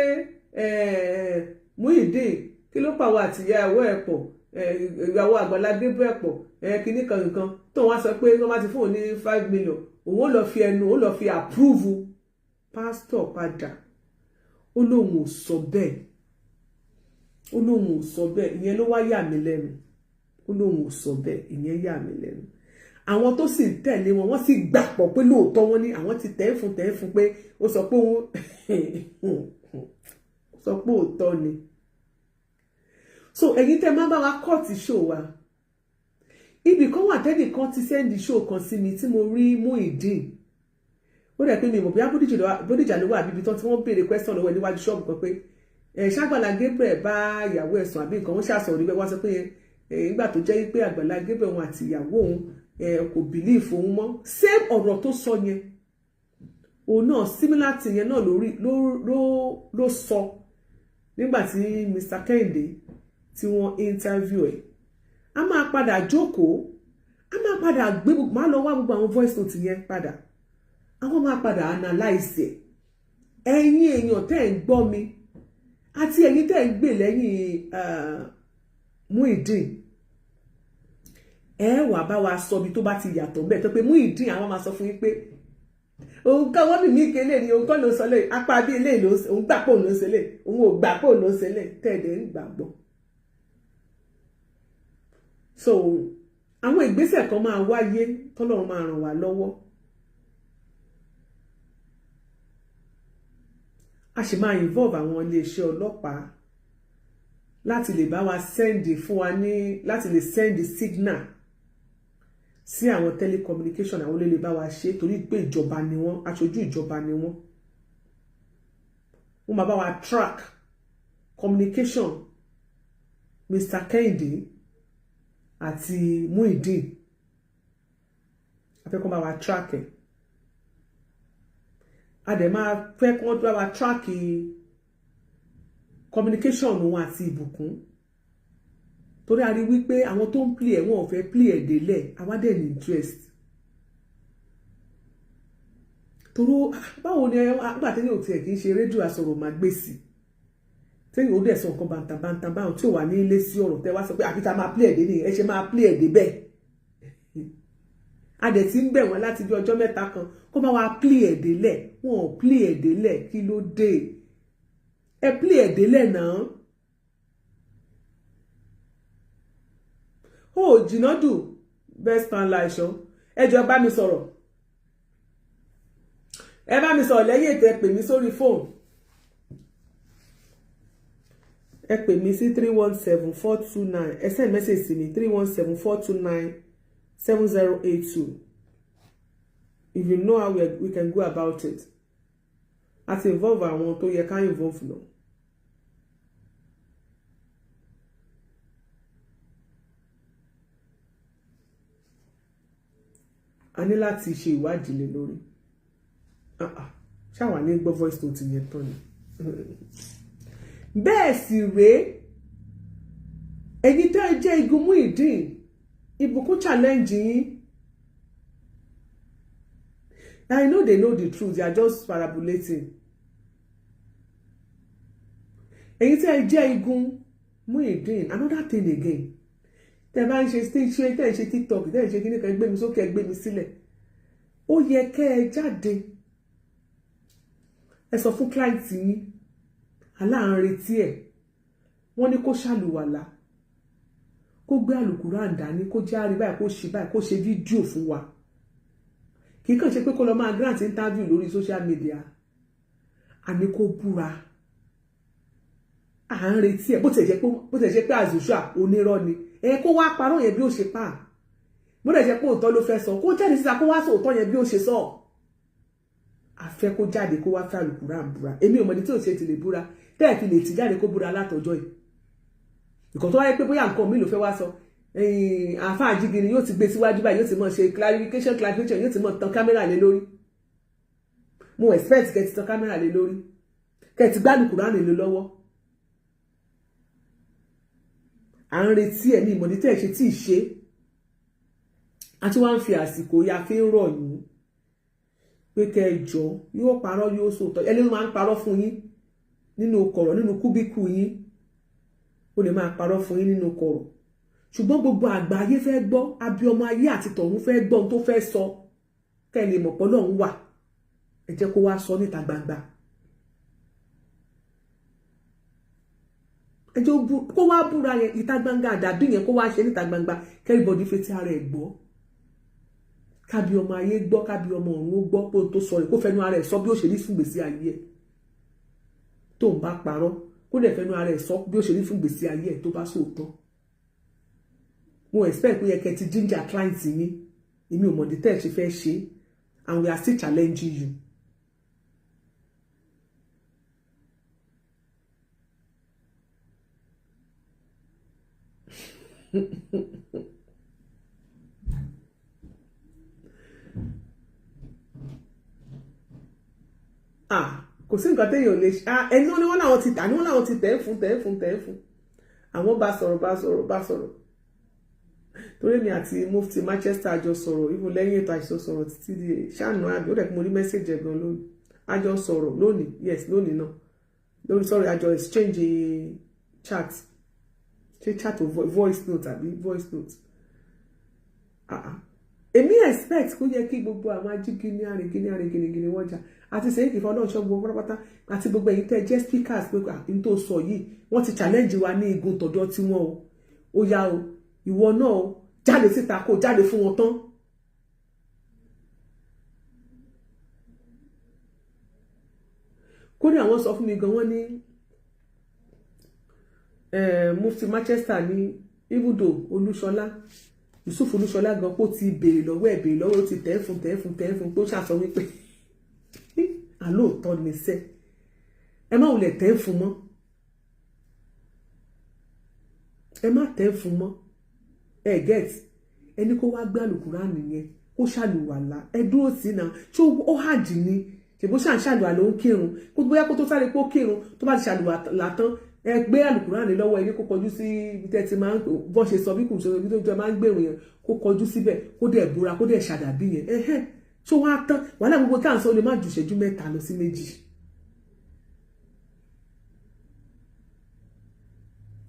Muyideen, kí ló pàwọ́ àti ìyàwó ẹ̀ pọ̀, ìyàwó Àgbàlá Gabriel pọ̀, kíní kan nǹkan tó wọ́n sọ pé wọ́n bá ti fún òun ní 5 million, òun ó lọ fi ẹnu, ó lọ fi approve pásítọ̀ padà. Ó lóun ò sọ bẹ́ẹ̀, ó lóun ò sọ bẹ́ẹ̀. Ìyẹn ló wá yà mí lẹ́nu. Ó lóun ò sọ bẹ́ẹ̀. Ìyẹn yà mí lẹ́nu. Àwọn tó sì ń tẹ̀lé wọn, wọ́n sì gbàpọ̀ pé lóòótọ́ wọn ní àwọn ti tẹ̀ ń fún pé ó sọ pé òun sọ pé òótọ́ ni. So ẹ̀yin tẹ́ máa bá wa cut show wa, ibì kan wà tẹ́nìkan ti send show kan sí mi tí mo rí Muyideen. Ó dẹ̀ pé mi mọ̀ bí Bódìjà ló wà bíbi tán tí wọ́n béèrè question lọ́wọ́ ẹ̀ níwájú ṣọ́ọ̀bù kan pé ẹ̀ ṣàgbàlá Gabriel bá ìyàwó ẹ̀ sùn àbí nǹkan. Wọ́n ṣàṣọ orí bẹ́ẹ̀, wọ́n sọ pé ẹ̀ nígbà tó jẹ́ pé Àgbàlá Gabriel, òun àti ìyàwó òun kò believe òun mọ́. Same ọ̀rọ̀ tó sọ yẹn, òun náà similar thing yẹn náà lórí ló sọ nígbà tí Mr. Kẹ́hìndé tí wọ́n interview ẹ̀. A máa padà jókòó, a máa padà gbé, máa lọ wá gbogbo àwọn voice note yẹn padà, àwọn máa padà analyse ẹ̀. Ẹ̀yin èèyàn tẹ́ ẹ̀ ń gbọ́ mi àti ẹ̀yin tẹ́ ẹ̀ ń gbè lẹ́yìn Muyideen, ẹ wà bá wa sọ ibi tó bá ti yàtọ̀ bẹ́ẹ̀ tó pé Muyideen, àwọn máa sọ fún yín pé òun kọ́ wọ́n bí mí kélé ni, òun kọ́ ló ń sọ lé apá bí eléyìí ló, òun gbà pé òun ló ń ṣe lé, òun ò gbà pé òun ló ń ṣe lé, tẹ́ẹ̀dẹ̀ ń gbàgbọ́. So àwọn ìgbésẹ̀ kan máa wáyé tọ́lọ́run máa ràn wá lọ́wọ́. A sì máa involve àwọn iléeṣẹ́ ọlọ́pàá láti lè bá wa send fún wa ní láti lè send signal sí àwọn telecommunication. Àwọn olè lè bá wa ṣe torí pé ìjọba ni wọ́n, aṣojú ìjọba ni wọ́n. Wọ́n máa bá wa track communication Mr. Kẹ́hìndé àti Muyideen. A fẹ́ kó bá wa track ẹ̀. A dẹ̀ máa fẹ́ kó bá wa track communication òun àti Ìbùkún, torí a rí wípé àwọn tó ń play ẹ̀, wọ́n ò fẹ́ play ẹ̀ délẹ̀. Àwa dẹ̀ ní interest toró. Báwo ni àgbà tẹ́yìn ò tiẹ̀ kì í ṣe rédíò asọ̀rọ̀mágbèsì, tẹ́yìn ó dẹ̀ sọ nǹkan bàǹtàbàǹtà báwọn tí ò wà ní ilé sí ọ̀rọ̀ tẹ́ wá sọ pé àfi tá máa play ẹ̀ dé nìyẹn? Ẹ ṣe máa play ẹ̀ dé bẹ́ẹ̀. A dẹ̀ ti ń bẹ̀ wọ́n láti bí ọjọ́ 3 kan kó bá wa play ẹ̀ délẹ̀, wọn ò play ẹ̀ délẹ̀. Kí ló dé? Ẹ play ẹ̀ délẹ̀ náà. Ó jìnnà dù best man láìsọ. Ẹ jọ̀ọ́, bá mi sọ̀rọ̀, ẹ bá mi sọ̀rọ̀ lẹ́yìn ètò. Ẹ pè mí sórí fóònù, ẹ pè mí sí 317429. Ẹ send message sí mi, 3174297082. If you know how we can go about it, a ti involve àwọn tó yẹ ká involve lọ. A ní láti ṣe ìwádìí lé lórí. Ṣáwa ní gbọ́ voice note yẹn tán ni. Bẹ́ẹ̀ sì rèé, ẹ̀yin tẹ́ ẹ jẹ́ igun Muyideen, Ìbùkún challenge yín. I know they know the truth, they are just parabolating. Ẹ̀yin tẹ́ ẹ jẹ́ igun Muyideen, another thing again, tẹ́ bá ń ṣe ṣe, tẹ́ ẹ ṣe TikTok, tẹ́ ẹ ṣe kíní kan, gbé mi sókè, gbé mi sílẹ̀, ó yẹ kẹ́ ẹ jáde, ẹ sọ fún client yín aláàárín ẹ̀, wọ́n ní kó ṣàlùwàlà, kó gbé àlùkùránì dání, kó jẹ́ àrí báyìí, kó ṣe báyìí, kó ṣe fídíò fún wa. Kì í kàn ṣe pé kó lọ máa grant interview lórí social media. Àní kó búra, à ń retí ẹ̀. Bó tiẹ̀ jẹ́ pé as usual onírọ́ ni, ẹ kó wá parọ́ yẹn bí ó ṣe pa. Bó tiẹ̀ jẹ́ pé òótọ́ ló fẹ́ sọ, kó jáde síta, kó wá sọ òótọ́ yẹn bí ó ṣe sọ. A fẹ́ kó jáde, kó wá fẹ́ àlùkùránì búra. Èmi ò mọ̀dí tí ò ṣe ti lè búra, tẹ́ ẹ̀ fi lè ti jáde kó búra látọjọ́ yìí. Ìkàn tó wáyé pé bóyá nǹkan mi ló fẹ́ wá sọ, àáfàá jígini yóò ti gbé síwájú báyìí, yóò ti mọ̀ ṣe clarification clarification, yóò ti mọ̀ tan kámẹ́rà lé lórí. Mo expect kẹ́ ti tan kámẹ́rà lé lórí, kẹ́ ti gbádùn Kùránì lé lọ́wọ́. À ń retí ẹ̀ ní ìmọ̀dí tẹ́ ẹ̀ ṣe tí ì ṣe. Àti wá ń fi àsìkò ya fi ń rọ̀ yín pé kẹ́ ẹ jọ, yóò parọ́, yóò sòótọ́. Ẹni ló máa ń parọ́ fún yín nínú kọ̀rọ̀, nínú kúbíkù yín. Ó lè máa parọ́ fún yín nínú kọ̀rọ̀, ṣùgbọ́n gbogbo àgbáyé fẹ́ gbọ́, abiyamọ ayé àti tọ̀run fẹ́ gbọ́ ohun tó fẹ́ sọ. Kẹ́ ẹ lè mọ̀ pé Ọlọ́run wà. Ẹ jẹ́ kó wá sọ níta gbangba. Ẹjọ́ kó wá búra yẹn ìta gbangba, àdàbí yẹn kó wá ṣe níta gbangba, k'everybody fetí ara ẹ̀ gbọ́, kábí ọmọ ayé gbọ́, kábí ọmọ ọ̀run ó gbọ́ pé ohun tó sọ rẹ̀, kó fẹnu ara ẹ̀ sọ bí ó ṣe rí fún gbèsè ayé ẹ̀ tó ń bá parọ́, kó dẹ̀ fẹnu ara ẹ̀ sọ bí ó ṣe rí fún gbèsè ayé ẹ̀ tó bá sóòótọ́. Mo expect pé yẹ kẹ́ ti ginger client yín. Èmi ò mọ̀dí tẹ́ ẹ̀ ṣe fẹ́ ṣe, and we are still challenging you. Ah, kò sí nǹkan téèyàn ò lè ṣe. Ah, ẹni wọn ni wọn làwọn ti tà ní wọn làwọn ti tẹ̀ fún, tẹ̀ fún, tẹ̀ fún. Àwọn bá sọ̀rọ̀, bá sọ̀rọ̀, bá sọ̀rọ̀, torí mi àti Mufti Manchester àjọ sọ̀rọ̀, even lẹ́yìn ètò àìsàn sọ̀rọ̀ títí di ṣáànù àbí ó dẹ̀ kí mo rí message ẹ̀ gan lónìí. Àjọ sọ̀rọ̀ lónìí, yes, lónìí náà lórí sọ̀rọ̀, àjọ exchange chat, ṣé chat or voice note àbí voice note. Ah ah, èmi expect kó yẹ kí gbogbo àwọn ajígini arìngini arìngìnìgìnì wọ́n jà àti sẹ́yìn kìfọ́ náà ṣọ́ gbogbo pátápátá àti gbogbo ẹ̀yin tẹ́ jẹ́ speakers pé n tó sọ yìí, wọ́n ti challenge wa ní igun tọ̀dọ̀ tiwọn o. Ó yá o, ìwọ náà o, jáde síta, kó jáde fún wọn tán. Kódà wọ́n sọ fún mi gan, wọ́n ní Mufti Manchester ní ibùdó Olúṣọlá, Yusuf Olúṣọlá gan, kó ti béèrè lọ́wọ́ ẹ̀, béèrè lọ́wọ́, ó ti tẹ̀ fún, tẹ̀ fún, tẹ̀ fún, pé ó ṣàṣọ wípé àlóòótọ́ ni sẹ́, ẹ má wulẹ̀ tẹ̀ fún mọ́, ẹ má tẹ̀ fún mọ́. Ẹ get ẹni kó wá gbé àlùkùránì yẹn, kó ṣàlùwàlá, ẹ dúró sí náà. Ṣé ó hàjì ni? Ṣèbó ṣà ń ṣàlùwàlá, ó ń kírun, kó bóyá kó tó sáré kó kírun, tó bá ti ṣàlùwàlá tán, ẹ gbé àlùkùránì lọ́wọ́ ẹni, kó kọjú sí ibi tẹ́ ti máa ń bọ́ ṣe sọ bí kò ṣe ibi tó máa ń gbèrò yẹn, kó kọjú síbẹ̀, kó dẹ̀ búra, kó dẹ̀ ṣàdàbí yẹn. Ẹ̀hẹ́n, ṣó wá tán? Wàhálà gbogbo tá à ń sọ, ó lè má ju ìṣẹ́jú 3 lọ sí 2.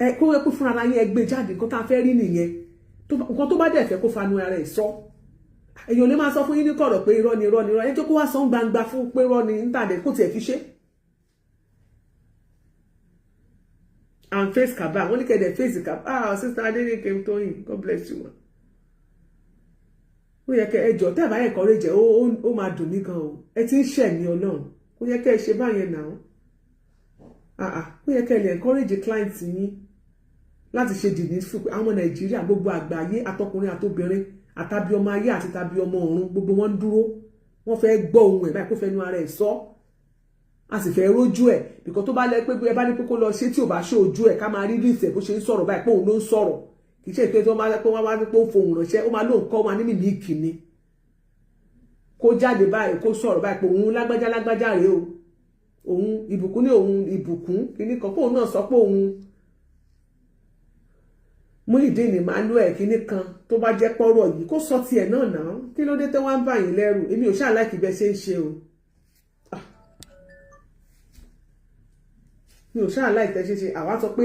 Ẹ kó ẹ kó fúnra yín, ẹ gbé jáde. Nǹkan tá a fẹ́ rí nìyẹn. Nǹkan tó bá dẹ̀ fẹ́ kó fanu ara ẹ̀ sọ, èèyàn lè máa sọ fún yín ní kọ̀rọ̀ pé irọ́ ni, irọ́ ni, irọ́. Ẹni tó kó wá sọ ń gbangba fún pé irọ́ ni níta dẹ̀, kó tiẹ̀ fi ṣe. And face kaba, wọ́n ní kẹ́dẹ̀ face kaba. Ah, Sister Adenike Tóyìn, God bless you ma. Ó yẹ kẹ́ ẹ jọ, tẹ́ ẹ bá yẹ encourage ẹ, ó máa dùn mí gan o. Ẹ ti ń ṣẹ̀ mí. Ọlọ́run, ó yẹ kẹ́ ẹ ṣe báyẹn náà. Ah ah, ó yẹ kẹ́ ẹ lè encourage client yín láti ṣe dìní fún àwọn Nàìjíríà, gbogbo àgbáyé, àtọkùnrin àtobìnrin, àtàbí ọmọ ayé àti tàbí ọmọ ọ̀run, gbogbo wọn ń dúró, wọ́n fẹ́ gbọ́ ohun ẹ̀ báyìí, kó fẹnu ara ẹ̀ sọ, a sì fẹ́ rójú ẹ̀ bìkan. Tó bá lẹ pé ẹ bá ní pé kó lọ ṣe, tí ò bá ṣe ojú ẹ̀, ká máa rí rí ìfẹ́ bó ṣe ń sọ̀rọ̀ báyìí pé òun ló ń sọ̀rọ̀. Kì í ṣe pé tó máa pé wọ́n wá ní pé ó fohùn ránṣẹ́, ó máa lóun kọ́, máa ní mímí ìkíni, kó jáde báyìí, kó sọ̀rọ̀ báyìí pé òun lágbájá lágbájá rèé o, òun ìbùkún ní òun ìbùkún kíní kan, kóun náà sọ pé òun Muyideen Emmanuel kíní kan. Tó bá jẹ́ pọ́rọ̀ yìí, kó sọ tiẹ̀ náà náà. Kí ló dé tó wá ń bà yín lẹ́rù? Èmi ò ṣáà like bẹ́ẹ̀ ṣe ń ṣe o. Ah. Mi ò ṣáà like tẹ́ ṣe ṣe. Àwa sọ pé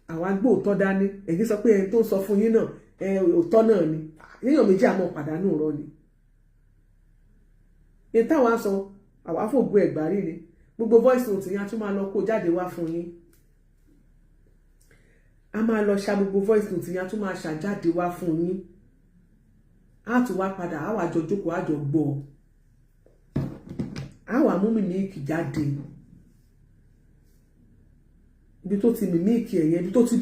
àwa gbóòótọ́ dání, èyí sọ pé ẹni tó ń sọ fún yín náà ẹ òótọ́ náà ni. Yíyan méjì àmọ́ pàdánù rọ ni ní táwa sọ. Àwa fògo ẹ̀gbá rí ni gbogbo voice note yẹn, a tún máa lọ kó jáde wá fún yín. A máa lọ ṣa gbogbo voice note yẹn, a tún máa ṣàjáde wá fún yín. A tún wá padà, a wà jọ jókòó, a jọ gbọ́, a wà mú mímíìkì jáde, ibi tó ti mímíìkì ẹ̀yẹ, ibi tó ti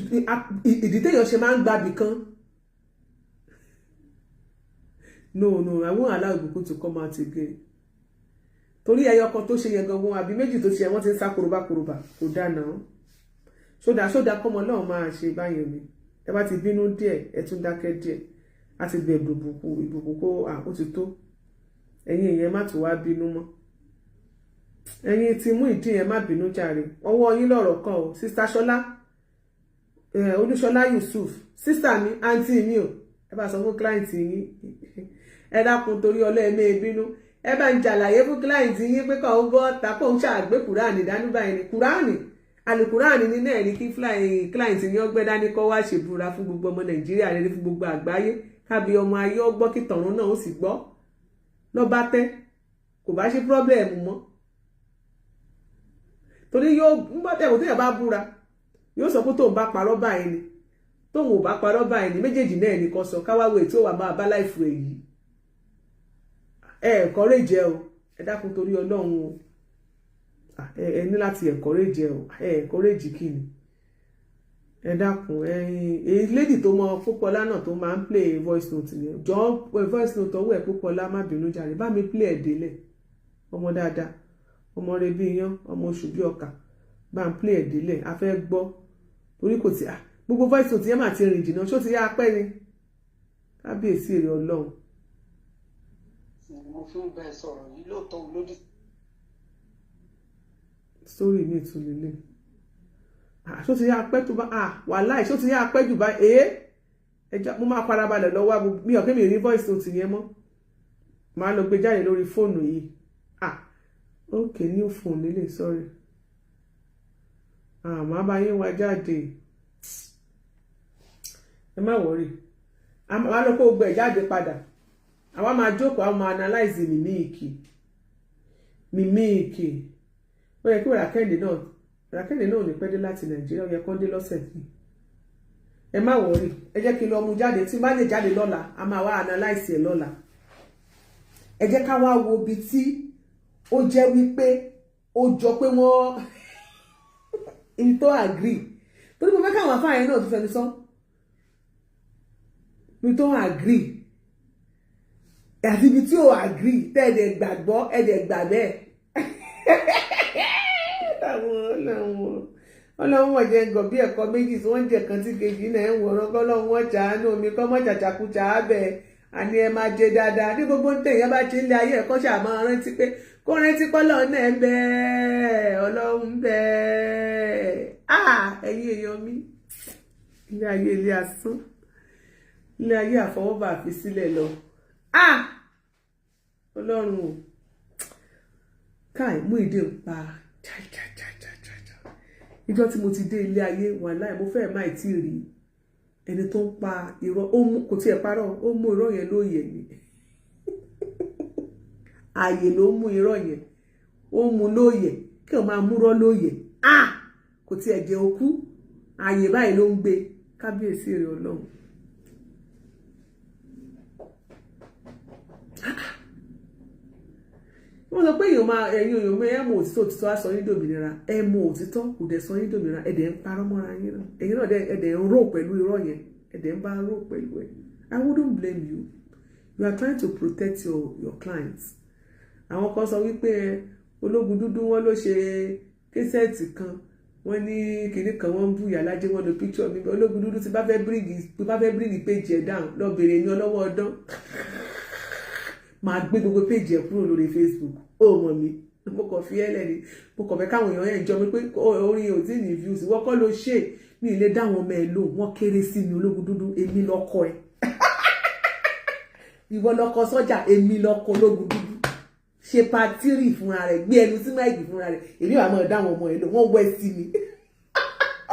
ìdí téèyàn ṣe máa ń gbàbì kan. No, no, I won't allow Ìbùkún to come out again, torí ẹyọ kan tó ṣe yẹn gangan àbí méjì tó ṣe yẹn, wọ́n ti ń sá korobá korobá. Kò dáná sódà sódà kọ́mọ náà máa ṣe báyẹn ni. Ẹ bá ti bínú díẹ̀, ẹ tún dákẹ́ díẹ̀, á ti bẹ̀ ìbùkún, ìbùkún kó à ó ti tó. Ẹ̀yin èèyàn, má tún wá bínú mọ́. Ẹ̀yin tí mú ìdí yẹn, má bínú jàre, ọwọ́ yín lọ̀rọ̀ kan o. Sister Ṣọlá, Olúṣọlá Yusuf, sister mi, àǹtí mi o, ẹ bá sọ fún client yín, ẹ dákun, torí ọlọ́ẹ̀mẹ́ bínú, ẹ bá ń jàlàyé fún client yín pé kàn ń bọ́ ta, kó ń ṣàgbé kùránì dání báyìí ni. Kùránì, alùkùránì ní náà ní kí client yín ọgbẹ́ dání, kọ́ wá ṣèbúra fún gbogbo ọmọ Nàìjíríà rere, fún gbogbo àgbáyé, kábí ọmọ ayé ọgbọ́, kí tọ̀run náà ó sì gbọ́. Lọ́ba tẹ́, kò bá ṣe problem mọ́, torí yóò ń bọ́ tẹ̀wọ́ téèyàn bá búra. Yóò sọ pé tóun bá parọ́ báyìí ni, tóun ò bá parọ́ báyìí ni. Méjèèjì náà nìkan sọ káwáwé tí ó wà máa bá life ẹ̀ yìí. Ẹ encourage ẹ o, ẹ dákun torí Ọlọ́run o. Ẹ ní láti encourage ẹ o. Ẹ encourage kí ni? Ẹ dákun. Ẹyin èyí lady tó mọ Pópọ́lá náà tó máa ń play voice note yẹn, jọ, voice note ọwọ́ ẹ̀, Pópọ́lá, má bínú jàre, bá mi play ẹ̀ délẹ̀. Ọmọ dáadáa, ọmọ rẹ bí iyán, ọmọ oṣù bí ọkà, bá ń play ẹ̀ délẹ̀. A fẹ́ gbọ́ torí kò tí gbogbo voice note yẹn mà ti rìn jìnnà. Ṣó ti yá apẹ́ ni? Kábíyèsí èrè Ọlọ́run. Mo fi ń bẹ sọ̀rọ̀ yìí lóòótọ́ lódì. Story mi tún lélẹ̀. Ṣó ti yá apẹ́ tó bá wàláì, ṣó ti yá apẹ́ jù bá ee? Ẹjọ́ mo máa farabalẹ̀ lọ́wọ́ mi ò kémi rí voice note yẹn mọ́. Màá lọ gbé jáde lórí fóònù yìí. Ok, new phone lélẹ̀, sorry. Màá bá yín wá jáde, ẹ má worry. Màá lọ kó gbogbo ẹ̀ jáde padà. Àwa máa jókòó, àwọn máa analyze mímíìkì mímíìkì. Ó yẹ kí Wàràkẹ́ndé náà, Wàràkẹ́ndé náà ò ní pẹ́ dé láti Nàìjíríà. Ó yẹ kó dé lọ́sẹ̀ yìí. Ẹ má worry, ẹ jẹ́ kí n lọ mú jáde. Tí n bá lè jáde lọ́la, a máa wá analyse ẹ̀ lọ́la. Ẹ jẹ́ ká wá wo ibi tí ó jẹ́ wípé ó jọ pé wọ́n ibi tó agree, torí mo fẹ́ káwọn afáàyàn náà tún fẹnu sọ ibi tó agree àti ibi tí ò agree, tẹ́ ẹ̀dẹ̀ gbàgbọ́, ẹ̀dẹ̀ gbà bẹ́ẹ̀. Àwọn ọlọ́run, ọlọ́run wọ̀n jẹ́ ngọ̀ bí ẹ̀kọ́ méjì tí wọ́n jẹ̀ kan tí kejì náà ń wòran. Kọ́lọ́run wọ́n ṣàánú mi, kọ́ mọ́ ṣàṣàkúṣà á bẹ̀. Àní ẹ máa jẹ dáadáa ní gbogbo ń tẹ̀yẹ́ bá ṣe ń lé ayé ẹ̀kọ́, ṣáà máa rántí pé kó rántí pọ́lọ́ náà ń bẹ, Ọlọ́run ń bẹ. Ẹ̀yin èèyàn mi, ilé ayé, ilé asán, ilé ayé àfọwọ́bà fi sílẹ̀ lọ. Ọlọ́run o, káì Muyideen pa jájájájájá. Ìjọ tí mo ti dé ilé ayé, wàláì, mo fẹ́ẹ̀ má tí ì rí ẹni tó ń pa irọ́. Ó mú, kò tiẹ̀ parọ́, ó mú irọ́ yẹn lóye ni. Ààyè ló mú irọ́ yẹn, ó mú lóye kí o máa múrọ́ lóye. Ah, kò tiẹ̀ jẹ́ òkú, ààyè báyìí ló ń gbé. Kábíyèsí rẹ̀ Ọlọ́run. Wọ́n sọ pé èèyàn máa, ẹ̀yin èèyàn máa ẹ̀ mọ òtítọ́, òtítọ́ á sọ yín dòmìnira. Ẹ mọ òtítọ́, kò dẹ̀ sọ yín dòmìnira. Ẹ dẹ̀ ń parọ́ mọ́ra yín náà. Ẹ̀yin náà ẹ dẹ̀ ń rò pẹ̀lú irọ́ yẹn, ẹ dẹ̀ ń bá rò pẹ̀lú ẹ̀. I wouldn't blame you. You are trying to protect your clients. Àwọn kan sọ wípé ológun dúdú wọn ló ṣe cassette kan, wọ́n ní kinní kan, wọ́n ń bú ìyálájé, wọ́n lo picture mi. Ológun dúdú, tí bá fẹ́ bring page ẹ̀ down, lọ bèrè mi ọlọ́wọ́ ọdán, máa gbé gbogbo page ẹ̀ kúrò lórí Facebook. Ó mọ̀ mí, mo kàn fi ẹ́lẹ̀ ni. Mo kàn fẹ́ káwọn èèyàn ẹ̀ jọ mi pé orin ò tí ní views. Wọ́n kọ́ ló ṣe mi ì lè dá àwọn ọmọ ẹ̀ lò, wọ́n kéré sí mi. Ológun dúdú, èmi lọ́kọ ẹ̀, ìwọ lọ́kọ sọ́jà, èmi lọ́kọ ológun dúdú. Ṣe patírì fúnra rẹ̀, gbé ẹnu sí mic fúnra rẹ̀. Èmi wà máa dá àwọn ọmọ ẹ̀ lò, wọ́n wẹ́ sí mi.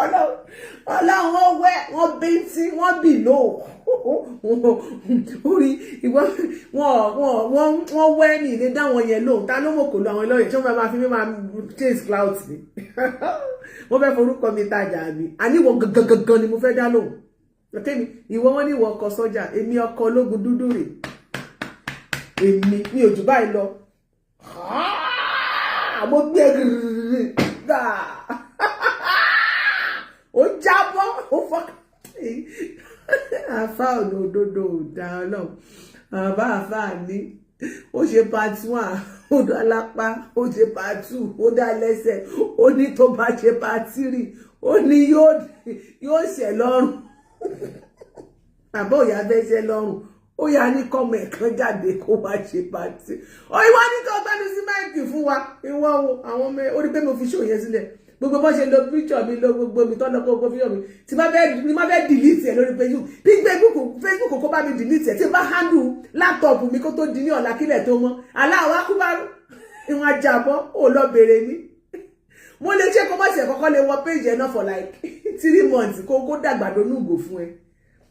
Ọlọ́run, wọ́n wẹ́, wọ́n bíntín, wọ́n bì lò orí ìwọ. Wọ́n wẹ́ ní ilé dáwọn yẹn lóhùn. Ta ló mọ̀ kò lo àwọn ẹlọ́yìn tí wọ́n máa fi mí máa chase clout ni? Wọ́n fẹ́ forúkọ mi tajà mi. Àníwọ̀ gangan gangan ni mo fẹ́ dá lóhùn. Ọ̀kẹ́ mi, ìwọ, wọn ní ìwọ ọkọ sọ́jà, èmi ọkọ ológun dúdú rè. Èmi mi ò jù báyìí lọ. Mo gbé gbà, ó jábọ́, ó fọ́. Àfa ọ̀nà òdodo ò dá. Ọlọ́run bàbá àfa ní ó ṣe part one, ó dá lápá, ó ṣe part two, ó dá lẹ́sẹ̀. Ó ní tó bá ṣe part three, ó ní yóò ṣẹ̀ lọ́rùn. Bàbá òyà fẹ́ ṣẹ́ lọ́rùn. Ó yà ní kọ́mọ ẹ̀kan jáde kó wá ṣe party. Ó ìwọ ní kí ọgbẹ́ni sí mic fún wa. Ìwọ wo àwọn ọmọ ẹ? Ó rí pé mo fi ṣòwò yẹn sílẹ̀. Gbogbo bó ṣe lo picture mi, lo gbogbo mi tọ́lọ́, gbogbo fídíò mi tí bá fẹ́ ní má fẹ́ delete ẹ̀ lórí Facebook, bí Facebook kó bá mi delete ẹ̀, tí bá handle laptop mi kó tó di ní ọ̀la kílẹ̀ tó mọ́. Aláwọ̀ akúbárú ìwọ̀n àjàbọ̀ ò lọ bèrè ní mo lè ṣe kó má ṣe kọ́kọ́ lè wọ page ẹ̀ náà for like 3 months, kó dàgbà dónú ìgò fún ẹ.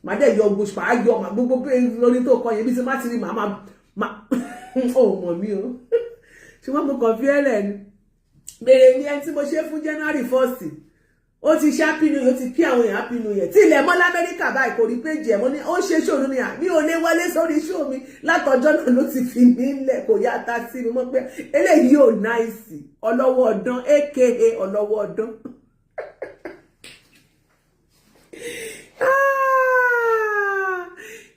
Màá dẹ̀ yọ gbogbo, màá yọ màá gbogbo lórí tó kọ yẹn bí tí má ti rí màá má ò mọ̀ mí o. Ṣùgbọ́n mo kàn fi ẹ́ lẹ̀ ni. Bèrè ní ẹni tí mo ṣe fún January 1st. Ó ti ṣe happy new year, ó ti kí àwọn èèyàn happy new year. Tí ilẹ̀ mọ́ l'Amẹ́ríkà báyìí, kò rí péjì ẹ̀ mọ́ ní ó ṣe ṣòro ní à mi ò lè wọlé sórí show mi. Látọjọ́ náà ló ti fi mí lẹ̀, kò yá ta sí mi mọ́ pé eléyìí ò nice. Ọlọ́wọ́ ọdán, aka ọlọ́wọ́ ọdán. Ah!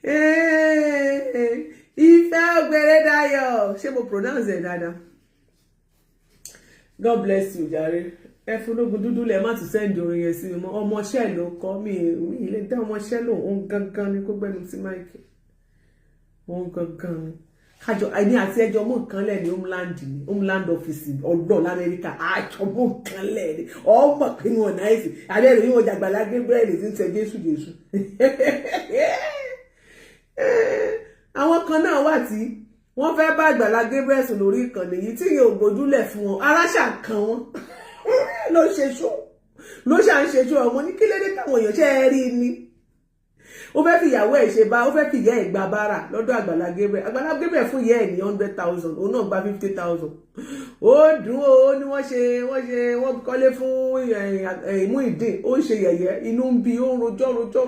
Eh, Ìfẹ́ Ògbèrè Dayọ̀, ṣé mo pronounce ẹ̀ dáadáa? God bless you jàre. Ẹ fúnlógún dúdú lẹ, má tún send orin yẹn sí mi mọ́. Ọmọọṣẹ́ ló kọ́ mi, mi ilé dá ọmọọṣẹ́ lòun. Òun gangan ni kó gbẹnu sí mic, òun gangan ni kájọ ẹni àti ẹjọ mú nǹkan lẹ̀ ní homeland, ní homeland office ọgbọ́n l'Amẹ́ríkà. Àjọ mú nǹkan lẹ̀ ní ọmọ pé wọn náà sì abẹ́rẹ́ yìí, wọn jàgbàlá Gabriel tí ń tẹ Jésù Jésù. Àwọn kan náà wà tí wọ́n fẹ́ bá Àgbàlá Gabriel sùn lórí ìkànnì yìí tí yóò gbójúlẹ̀ fún wọn. Aráṣà kan wọn ló ṣe ṣó, ló ṣà ń ṣe ṣó. Ọmọ ní kí lédè táwọn èèyàn ṣe é rí ni ó fẹ́ fi ìyàwó ẹ̀ ṣe bá, ó fẹ́ fi ìyá ẹ̀ gba bára lọ́dọ̀ Àgbàlá Gabriel. Àgbàlá Gabriel fún ìyá ẹ̀ ní 100,000, òun náà gba 50,000. Ó dùn ó ní wọ́n ṣe wọ́n kọ́lé fún Muyideen. Ó ń ṣe yẹ̀yẹ́, inú ń bí, ó ń rojọ́ rojọ́.